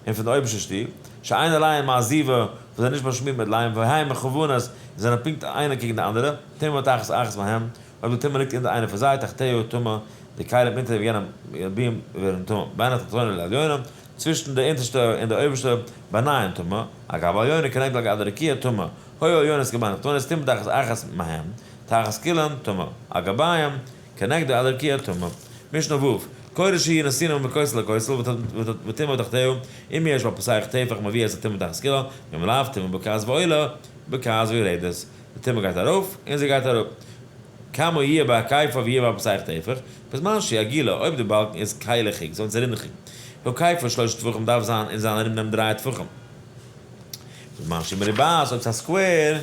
און פון די אויבערשטע שטוב, שאין עליהן מעזיבה, וואס זענען נישט באשמירט מיט ליים, והן מכוונות, און זענען פונקט איינע קעגן די אנדערע, טומאה תחת אחת מהם, אויב די טומאה ליגט אונטער איינע פון זיי, תחתיה טמא, די כלים אונטער יענעם beam ווערן טמא, בין התחתונה לעליונה, צווישן די אונטערשטע און די אויבערשטע, ביניהם טמא, על גבי העליונה כנגד על גבי הרקיע טמא, היו העליונות כבין התחתונות טומאה תחת אחת מהם, תחת כולן טמא, על גביהם כנגדו על הרקיע טמא. משנה ו', קורה שהיא נתונה מכותל לכותל וטומאה תחתיה, אם יש בה פותח טפח מביאה את הטומאה תחת כולה, ואם לאו טומאה בוקעת ועולה, בוקעת ויורדת. די טומאה גייט ארויף און זי גייט אראפ. כמה יהיה בהקיפה ויהיה בה פותח טפח, בזמן שהיא עגולה, אויב די באלקן איז קיילעכיג, זאל עס רינדעכיג. הקיפה שלושה טפחים דארף זיין אין זיין ארום דעם דריי טפחים. בזמן שהיא מרובעת, אויב ס'איז א square,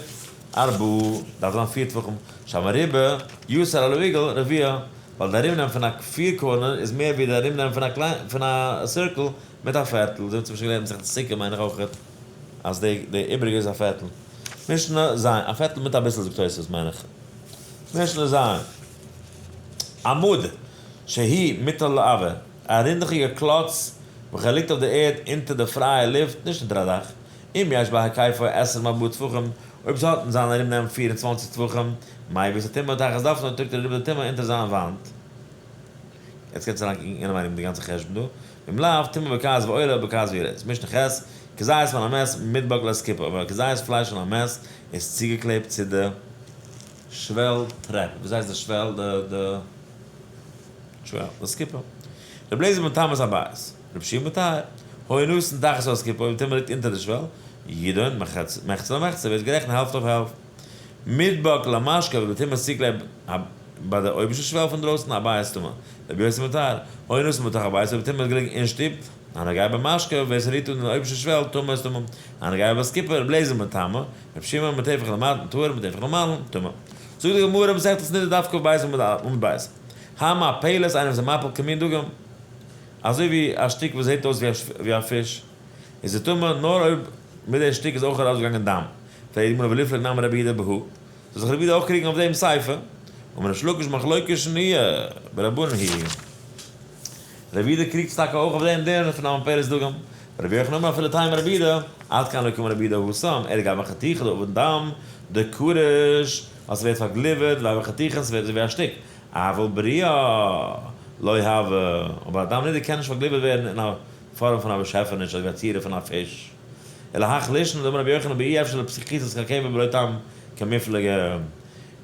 ארבעה, דארף זיין פיר טפחים. שהמרובע יותר על העיגול רביע, ווייל די ארומנעם פון א פיר corner איז מער ווי די ארומנעם פון א קליין פון א circle מיט א פערטל, אזוי האט מען שוין געלערנט מסכת סוכה מיין איך אויכעט אז די די איבריגע איז א פערטל. משנה ז', א פערטל מיט אביסל זאגט תוספות מיין איך. משנה ז'. עמוד שהיא מוטל לאויר, א רינדעכיגע קלאץ וועלכע ליגט אויף די ערד אונטער די פרייע לופט, נישט אונטער א דאך. אם יש בהיקפו עשרים וארבעה טפחים, אויב ס'האט אין זיין ארומנעם 24 טפחים, מביא את הטומאה תחת דופנו, טראגט ער אריבער די טומאה אונטער זיין וואנט. יעצט קענסטו אריינקוקן אינעווייניג מיט די גאנצע חשבון דא. ואם לאו, טומאה בוקעת ועולה בוקעת ויורדת. משנה ח', כזית מן המת מודבק לאסקופה, אבער א כזית פלייש פון א מת איז צוגעקלעבט צו די שוועל טרעפ. וואס הייסט די שוועל? די שוועל, די אסקופה. רבי אליעזר מטמא את הבית, רבי יהושע מטהר. היה נתון תחת האסקופה, אויב די טומאה ליגט אונטער די שוועל, ידון מחצה למחצה, ווערט גערעכנט העלפט אויף העלפט. מודבק למשקוף, אויב די טומאה איז צוגעקלעבט ביי די אויבערשטע שוועל פון דרויסן, הבית טמא. רבי יוסי מטהר. היה נתון בתוך הבית, אויב די טומאה איז געלעגן אין שטוב, הנוגע במשקוף, ווער ס'רירט אן די אויבערשטע שוועל, טמא איז טמא. הנוגע באסקופה, רבי אליעזר מטמא, רבי שמעון מטפח למטה טהור מטפח למעלה טמא. זאגט די גמרא מסכת נדה דף כ"ב עמוד ב', המפלת איינער וואס איז מפיל כמין דגים, אזוי ווי א שטיק וואס זעט אויס ווי א פיש, איז ער טמא נאר אויב מיט די שטיק איז אויך ארויסגעגאנגען דם. פרעגט די גמרא וליפלוג נמי רבי יהודה בהא, זאל זיך רבי יהודה אויך קריגן אויף דעם סיפא? אמר ריש לקיש מחלוקת שנויה ברבנן היא. רבי יהודה קריגט זיך טאקע אויך אויף דעם דין פון המפלת דגים. רבי יוחנן אמר אפילו תימא רבי יהודה, עד כאן לא קאמר רבי יהודה התם, אלא גבי חתיכה דעביד דם דקריש, אז ס'ווערט פארגליווערט, והוי חתיכה און ס'ווערט אזוי ווי א שטיק, אבל בריאה לא הוי, אבער א דם נידה קען נישט פארגליווערט ווערן אין א פארעם פון א באשעפעניש אזוי ווי א צורה פון א פיש. אלא הך לישנא דאמר רבי יוחנן באי אפשר לפחיתת הקבר בלא טעם קמיפלגי.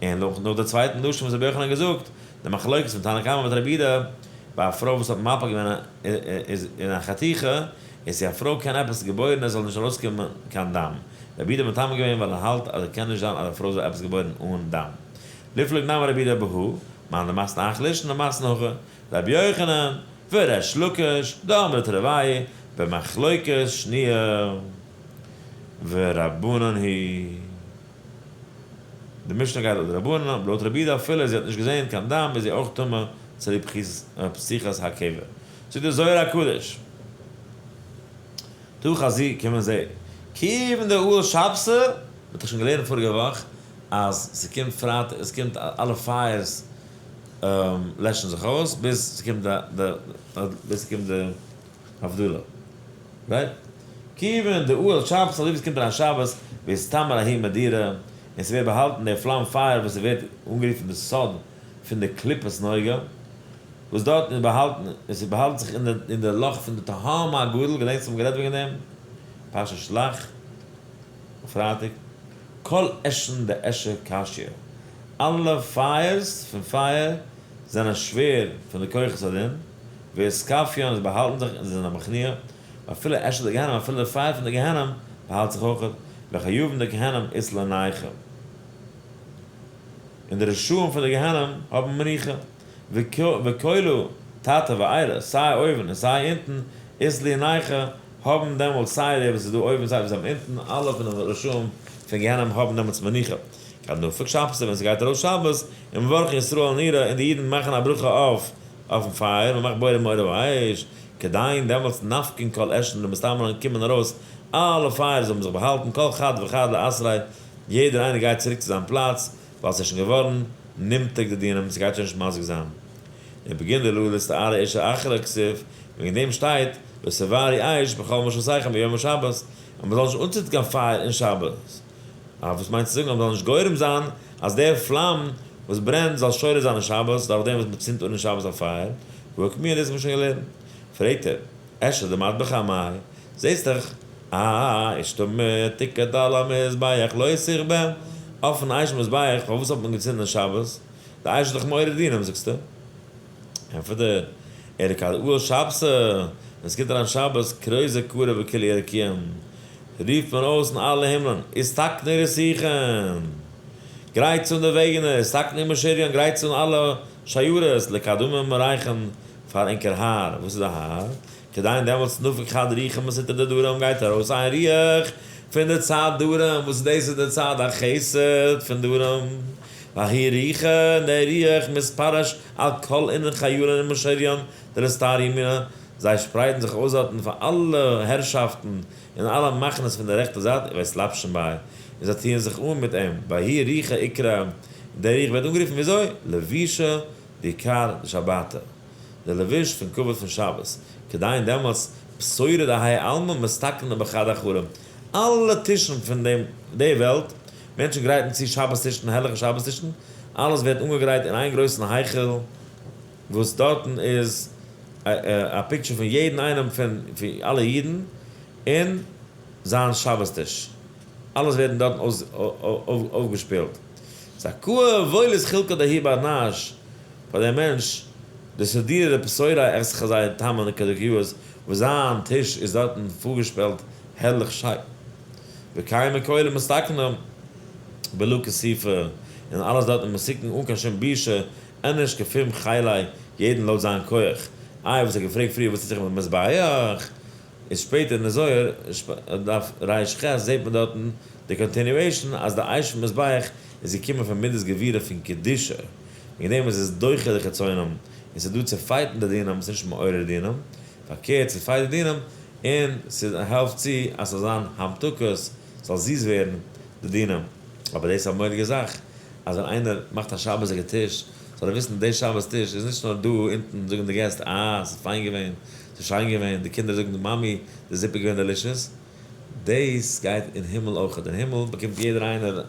און נאך די צווייטן לשון וואס רבי יוחנן האט געזאגט, די מחלוקת פון תנא קמא מיט רבי יהודה, ביי א פרוי וואס האט מפיל געווען אין א חתיכה, איז צו א פרוי קען עפעס געבוירן עס זאל נישט ארויסקומען קיין דם. רבי יהודה מטמא געווען ווייל ער האלט אז עס קען נישט זיין אז א פרוי זאל עפעס געבוירן אן דם. ליפלוג נמי רבי יהודה בהא, מאן דמתני הך לישנא מתני הכא, רבי יוחנן, וריש לקיש, דאמרי תרוייהו, במחלוקת שנויה ורבנן היא. די משנה גייט לויט די רבנן, לויט רבי יהודה אפילו זי האט נישט געזען קיין דם איז זי אויך טמא צוליב פתיחת הקבר. זאגט דער זוהר הקדוש, תא חזי קום און זע, כיוון דאהיל שבתא, מען האט דאך שוין געלערנט פאריגע וואך אז ס'קומט פרייטאג, עס קומט אלע פייערס לעשן זיך אויס ביז ס'קומט די ביז ס'קומט די הבדלה, right? כיוון דאהיל שבתא אזוי ווי ס'קומט אריין שבת ואיסתמר ההיא מדורא און ס'ווערט באהאלטן דער פלאם פייער וואס ס'ווערט אנגערופן די סוד פון די קליפת נוגה וואס דארטן איז באהאלטן און ס'באהאלט זיך אין די לאך פון די תהום הגדול, געדענקסט האבן גערעדט וועגן דעם? פרשת שלח פרייטאג, כל עשן דאשא קשיא, אלע פייערס פון פייער זענען שווער פון די כוחות הדין, ואתכפיין עס באהאלטן זיך און זיי זענען מכניע, ואפילו אשא דגיהנם אפילו די פייער פון די גיהנם באהאלט זיך אויך, וחייבין דגיהנם אית לון נייחא. און די רשעים פון די גיהנם האבן מנוחה, וכולא תתא ועילא, סיי אויבן און סיי אונטן, אית להו נייחא, האבן דעמאלטס סיי די וואס איז דא אויבן און סיי וואס זענען אונטן, אלע פון די רשעים פון גיהנם האבן דעמאלטס מנוחה. כד נפיק שבתא ווען ס'גייט ארויס שבת, ומברכין ישראל על נורא, און די אידן מאכן א ברכה אויף אויפן פייער, מ'מאכט בורא מאורי האש, כדין דעמאלטס נפקין כל עשן דמסתמרן קומען ארויס אלע פייערס האבן זיך באהאלטן כל חד וחד לאתריה, יעדער איינער גייט צוריק צו זיין פלאץ, ווייל ס'איז שוין געווארן נמתק די דינים, ס'גייט שוין נישט מזיק זיין. ובגין דלא לאסתערא אשא אחרא כתיב, וועגן דעם שטייט לא תבערו אש בכל מושבותיכם ביום השבת, אז מ'זאל נישט אנצינדן קיין פייער אין שבת. אה, וואס מיינט צו זאגן אז מ'זאל נישט גורם זיין אז דער פלאם וואס ברענט זאל שורה זיין אין שבת דורך דעם וואס מ'צינדט אן אין שבת א פייער, והא אוקמוה דאס האט מען שוין געלערנט. פרעגט ער, אשא דמדבחא אמאי, זעסט דאך אש טמא תוקד על המזבח לא תכבה, אויפן אש מזבח פארוואס האט מען געצינדן שבת? די אש איז דאך מעורר דינים זאגסטו? ענטפערט ער, אלא כד אהיל שבתא, ווען ס'קומט אריין שבת כרוזא קרי בכולהו רקיעין, רופט מען אויס אין אלע הימלען, אתתקנו רתיכין! גרייטס אן די וועגענער, אתתקנו משריין, גרייטס אן אלע שיירות, לקדמא מאריכון, פאר ענקער האר, וואס איז די האר? כדין דעמאלטס נפיק חד רוחא מסיטרא דדרום גייט ארויס איין רוח פון די צד דרום, וואס דאס איז די צד החסד פון דרום, וההוא רוחא און דער רוח מתפרש על כל אינון חיילין ומשריין דלסטר ימינא, זיי שפרייטן זיך אויס דארטן פאר אלע הערשאפטן און אלע מחנות פון די רעכטע זייט ואתלבשין ביה, און זיי טוען זיך אן מיט אים, וההוא רוחא אקרי, דער רוח ווערט אנגערופן וויאזוי? לבושה דיקר דשבתא, דער לבוש פון כבוד פון שבת, כדין דעמאלטס פתורא דהאי עלמא מתתקנא בחד היכלא, אלע טישן פון דעם די וועלט, מענטשן גרייטן צו שבת טישן, הערליכע שבת טישן, אלעס ווערט אנגעגרייט אין איין גרויסן היכל, וואס דארטן איז א picture פון יעדן איינעם פון אלע אידן, און זיין שבת טיש. אלעס ווערט דארטן אויפגעשפילט. זכאה וואויל איז חילקא דהאי בר נש, פאר דעם מענטש, דסדירא פתורא אתחזי תמן כדקיות, וואס זיין טיש איז דארטן פארגעשפעלט הערליך שיין. וקיימא כולא מתתקנא בלא כיסופא, און אלעס דארטן מתוקן אן קיין שום בושה, איניש כפום חיליה, יעדן לויט זיין כח. איי וואס ער האט געפרעגט פריער וואס טוט זיך מיט מזבח, איז שפעטער אין די זוהר, דף רך, זעט מען דארטן די continuation אז די אש פון מזבח איז געקומען פון מידת גבורה פון קדושה, וועגן דעם איז עס דוחה די חיצונים, און ס'איז דא צו fight ן די דינים, ס'איז נישט מעורר דינים, פארקערט ס'איז fight די דינים, און ס'העלפט צו אז ס'זאל זיין המתקות, ס'זאל זיס ווערן די דינים. אבער דאס איז א מורא'דיגע זאך, אז ווען איינער מאכט א שבת'דיגע טיש, זאל ער וויסן די שבת טיש איז נישט נאר דא אונטן זאגן די געסט אה ס'איז פיין געווען, ס'איז שיין געווען, די קינדער זאגן מאמי די זופ איז געווען delicious, דאס גייט אין הימל אויכעט, אין הימל באקומט יעדער איינער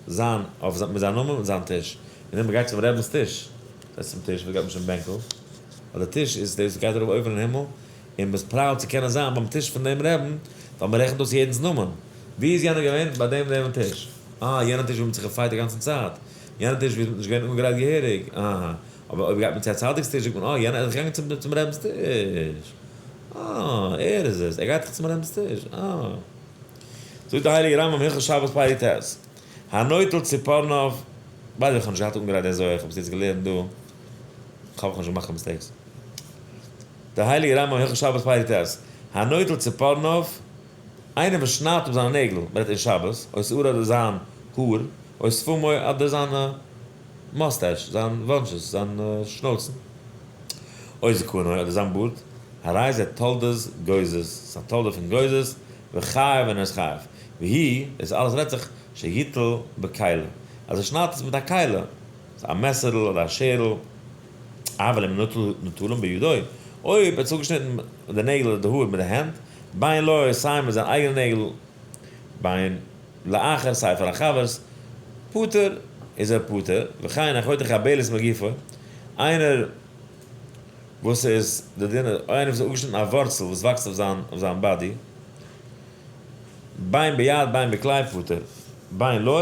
זיין אויף מיט זיין נאמען מיט זיין טיש, און ווען מ'גייט צום רבינ'ס טיש, דאס איז צום טיש, וואס גייט מען שוין בענקל, ווייל די טיש איז דאס גייט ארויף אויבן אין הימל, און מ'איז proud צו קענען זיין ביים טיש פון דעם רעבן, ווייל מ'רעכנט אויס יעדנ'ס נאמען. ווי איז יענער געווען? ביי דעם דעם טיש. אה, יענע טיש ווי מ'האט זיך גע fight די גאנצע צייט. יענע טיש ווי מ'איז נישט געווען אנגעגרייט געהעריג. אהא. אבער אויב גייט מען צו א צדיק'ס טיש זאגט מען, אה, יענער איז געגאנגען צום צום רעבנ'ס טיש. אה, ער איז עס. ער גייט דאך צום רעבנ'ס טיש. אה. זאגט דער הייליגער רמב"ם הלכות שבת פרק ט', הנוטל ציפורניו, by the way, איך האב נישט געהאט אנגעגרייט די זוהר, איך האב עס יעצט געלערנט דא, איך האב נישט געמאכט קיין mistakes. דער הייליגער רמב"ם הלכות שבת פרק ט', הנוטל ציפורניו, איינער וואס שניידט אפ זיינע נעגל, מען רעדט אין שבת, או שערו אדער זיין האר, או שפמו אדער זיינע mustache, זיין וואנטשעס, זיין שנויצן, או זקנו אדער זיין בארד, הרי זה תולדת גוזז, ס'איז א תולדה פון גוזז, וחייב און ער איז חייב. והוא, דאס אלעס רעדט זיך, שיטול בכלי, אז ער שניידט עס מיט א כלי, א מעסערל אדער א שערל, אבל אם נטלם בידו, אויב ער האט עס אפגעשניטן די נעגל אדער די האר מיט די הענט, בין לו, סיי מיט זיין אייגענע נעגל, בין לאחר, סיי פאר א חבר'ס, פטור, איז ער פטור, וכן החותך יבלת מגופו, איינער וואס איז די דין, איינער וואס האט אפגעשניטן א ווארצל וואס וואקסט אויף זיין אויף זיין body, בין ביד בין בכלי פטור, בין לו,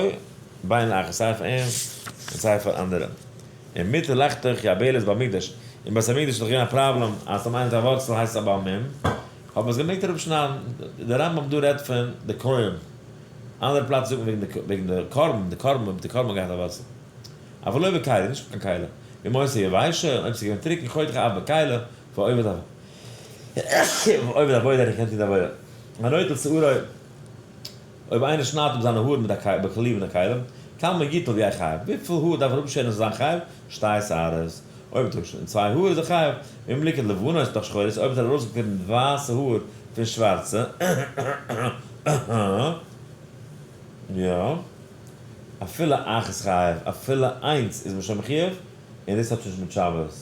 בין לאחר, סיי פאר אים און סיי פאר אנדערע. און מותר לחתוך יבלת במקדש, אין בית המקדש איז דאך געווען א פראבלעם אז טאמער איינער האט א ווארצל הייסט עס א בעל מום, האט מען עס געמעגט אראפשניידן, דער רמב"ם דא רעדט פון די כהן, אנדערע פלאץ זאגט מען וועגן די קרבן, די קרבן אויב די קרבן האט געהאט א ווארצל. אבל לא בכלי, נישט מיט קיין כלי. ואם היתה יבשה, אויב ס'איז געווען טרוקן, חותך אף בכלי, ועובד עבודה, ער קען טון די עבודה. הנוטל שערו, אויב איינער שניידט אפ זיינע האר מיט א כלי, בכלי מיט א כלי, כמה יטול ויהא חייב, וויפיל האר דארף ער אפשערן עס זאל זיין חייב? שתי שערות. אויב האט ער אפגעשניטן צוויי האר איז ער חייב. ואם ליקט לבנות מתוך שחורות, אויב האט ער ארויסגעקליבן ווייסע האר פון שווארצע, יא, אפילו אחת חייב, אפילו איינס איז מען שוין מחיוב, און דאס האט שוין נישט מיט שבת,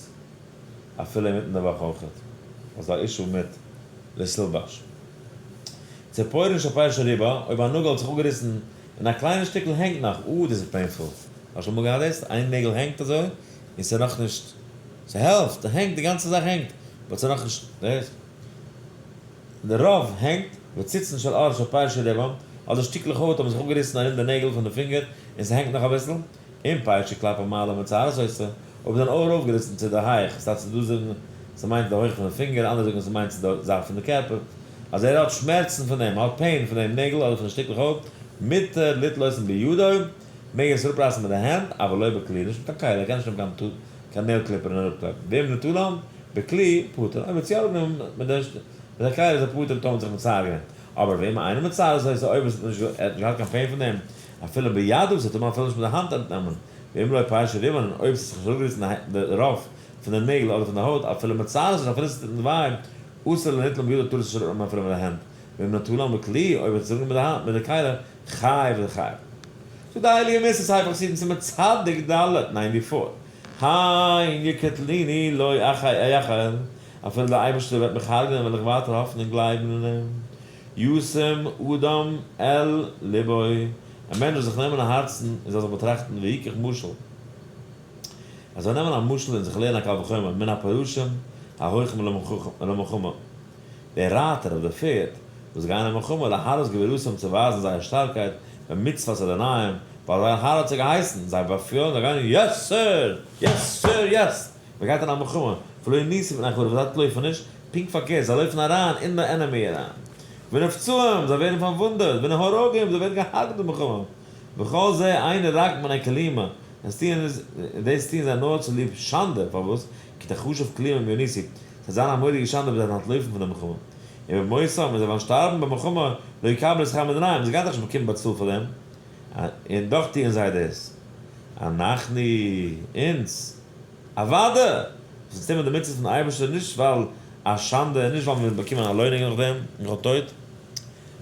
אפילו אינמיטן די וואך אויכעט, ווייל ס'איז א issue מיט לא תלבש. ציפורן שפירשה רובה, אויב א נאגל האט זיך אפגעריסן און א קליינע שטיקל הענגט נאך, אה דאס איז painful, האסט שוין אמאל געהאט דאס? איין נעגל הענגט אזוי און ס'איז נאכנישט, ס'העלפט, ס'הענגט, די גאנצע זאך הענגט, but ס'איז נאכנישט, דאס, די רוב הענגט, וציצין של עור שפירשה רובם, אדער שטיקלעך הויט האבן זיך אפגעריסן ארום די נעגל פון די פינגער און ס'הענגט נאך אביסל, אם פירשה כלפי מעלה מצערות אותה, אויב זיין אויער אויפגעריסן צו די הייך, ס'טייטש ס'דא זאגן ס'מיינט די הויך פון די פינגער, אנדערע זאגן ס'מיינט צו די זייט פון די קערפער, אז ער האט שמערצן פון דעם, האט pain פון דעם נעגל אדער פון די שטיקלעך הויט, מותר ליטול אותן בידו, מעג ער עס אראפרייסן מיט די הענט, אבל לא בכלי, נישט מיט קיין כלי, ער קען נישט נעמען קיין nail clipper און אראפקלאפן, ואם נטלם בכלי, פטור, אויב ער האט יא אראפגענומען מיט די כלי איז ער פטור טאמער האט זיך מצער געווען, אבער ואם אינו מצער אותו, אויב עס האט נישט ער האט נישט געהאט קיין pain פון דעם, אפילו בידו, ס'טאר מען אפילו נישט מיט די האנט אראפנעמען, ואם לא פירשה רובן, און אויב ס'איז זיך נישט אראפגעריסן די רוב פון די נעגל אדער פון די הויט, אפילו מצער אותו, אפילו ס'טוט נישט וויי, אסור לנטלם בידו טאר עס נישט אראפנעמען אפילו מיט די הענט, ואם נטלם בכלי, אויב ער האט עס אראפגענומען מיט די האנט, מיט די כלי, חייב וחייב. זאגט די הייליגע מוסר ספר חסידים סימן צדיק ד' ninety four, הן יקטלוני לא אייחל, אפילו דער אייבערשטער וועט מיך הרג'נען וועל איך ווייטער האפן און גלייבן אין אים. ישים אדם על לבו, א מענטש זאל זיך נעמען אין הארצן און זאל זיך באטראכטן ויקח משל, ער זאל נעמען א משל און זיך לערנען א קל וחומר מן הפרשים ההולכים למלחמה, די רייטער אויף די פערד וואס גייען אין מלחמה להראות גבורתם צו ווייזן זייער שטארקייט במצוות אדוניהם, ווייל זייער האר האט זיי געהייסן, זיי באפעלן, זיי גייען yes sir! Yes sir! Yes! מען גייט אין א מלחמה, ולא נסים מפני חרב, זיי לויפן נישט, פונקט פארקערט, זיי לויפן אריין אין די enemy אריין. ונפצעים, זיי ווערן פארוואונדעט, ונהרגים, זיי ווערן געהארגעט אין מלחמה. וכל זה אינו רק מפני כלימה, דאס טוען דאס טוען זיי נאר צוליב שאנדע, פארוואס? כי תחשב כלימה אם ינוסו, ס'וועט זיין א מורא'דיגע שאנדע אויב זיי וועלן אנטלויפן פון די מלחמה. ובמותם, און זיי וועלן שטארבן במלחמה, לא יקבלו שכר מאדוניהם, זיי גייען דאך נישט באקומען באצאלט פאר דעם, און דאך טוען זיי דאס. אנחנו, אונז, אוואדע! וואס אונז טוען מיר די מצוות פון אייבערשטער נישט ווייל א שאנדע און נישט ווייל מיר באקומען א לוינונג נאכדעם, נאכן טויט.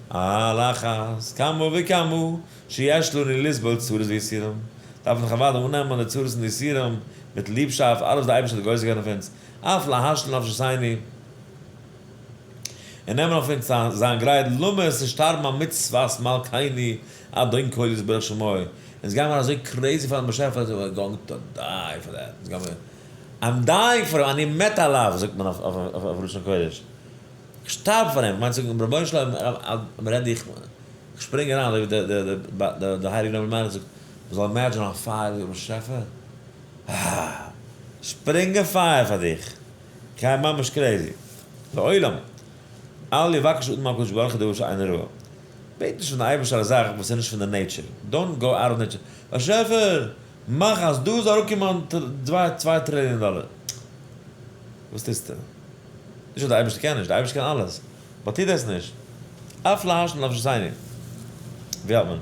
על אחת כמה וכמה שיש לנו לסבול צרות ויסורים, דארף מען זיך אוודאי אננעמען די צרות און די יסורים מיט ליבשאפט, אלעס וואס די אייבערשטער האט גוזר געווען אויף אונז, אף להשליט נפשותינו, און נעמען אויף אונז זיין גרייט למות און שטארבן על מצוות מלכינו אדון כל יתברך שמו, אונז גיימער אזוי crazy פארן באשעפער אז we're going to die for that, אונז גיימער, I'm dying for him, אני מת עליו זאגט מען אויף לשון קודש, איך שטארב פאר אים, מיינט זאגן רבונו של עולם I'm ready, איך שפרינג אריין אזוי ווי די הייליגע רבי מאיר זאגט, מ'זאל imagine א פייער זאגט באשעפער, אה, שפרינג אין פייער פאר דיך, כ'גיי ממש crazy, לעולם אל יבקש אדם מהקדוש ברוך הוא דבר שאינו ראוי, בעט נישט פון די אייבערשטער א זאך וואס איז נישט פון די nature, don't go out of nature, באשעפער מאך אז דא זאל אראפקומען צוויי טריליאן דאלער, וואס טוסטו? נישט אז די אייבערשטער קען נישט, די אייבערשטער קען אלעס, but טו דאס נישט, אף להשליט נפשותינו, ווי האלט מען?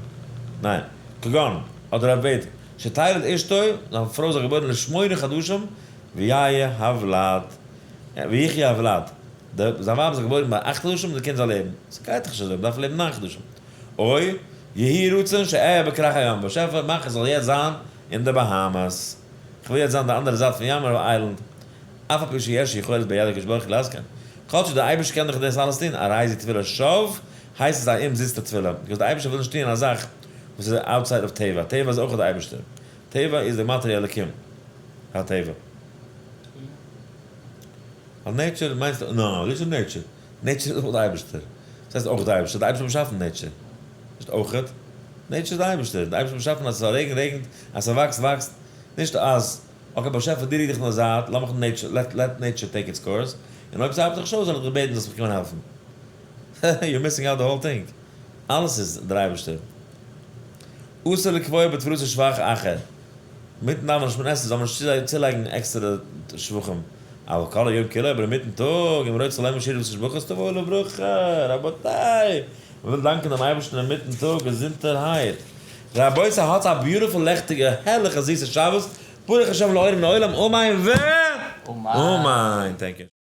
ניין, כגון, אדער ער בעט, שתלד אשתו, זיין פרוי זאל געבוירן לשמונה חדשים, ויהיה הוולד, ויחיה הוולד, די זיין ווייב זאל געבוירן ביי אכט חדשים די קינד זאל לעבן, ס'גייט דאך נישט אזוי, מ'דארף לעבן ניין חדשים, אוי, יהי רצון שאהיה בכרך הים, באשעפער מאך איך זאל יעצט זיין אין די באהאמאס, כ'וויל יעצט זיין די אנדערע זייט פון ים אויף island, אף על פי שיש יכולת ביד הקדוש ברוך הוא לעשות כן, כאטש דער אייבערשטער קען דאך דאס אלעס טון, הרי זו תפילה שווא, הייסט עס א אומזיסטע תפילה, because דער אייבערשטער וויל נישט טון א זאך וואס איז outside of טבע, טבע איז אויך דער אייבערשטער, טבע איז די מאטריע אלקים, הטבע. ווייל nature מיינסטו, נא, דאס איז nature, nature איז אויך דער אייבערשטער, וואס הייסט אויך דער אייבערשטער, דער אייבערשטער האט באשאפן nature, נישט אויכעט, nature איז דער אייבערשטער, דער אייבערשטער האט באשאפן אז עס זאל רעגן רעגנט, אז ס'וואקסט וואקסט, נישט אז okay באשעפער דו רוק דיך אין די זייט, לאמיך nature, let nature take its course, און אויב ס'ארבעט זיך נישט אויס זאל איך דיך בעטן זאלסט מיך קומען העלפן. You're missing out the whole thing. אלעס איז דער אייבערשטער. אסור לקבוע בתפילתו שבח אחר. מיטן דאווענען שמונה עשרה זאל מען נישט צולייגן עקסטערע שבחים. אבל כל היום כולו, אבער אינמיטן טאג, אם רוצה לומר שירה ותשבחות תבוא עליו ברכה. רבותי! מען וויל דאנקען דעם אייבערשטן אינמיטן טאג, געזונטערהייט. רבותי האטס א beautiful לעכטיגע הערליכע זיסע שבת, ברוך השם לעולם לעולם אמן ו. אמן. אמן. Thank you.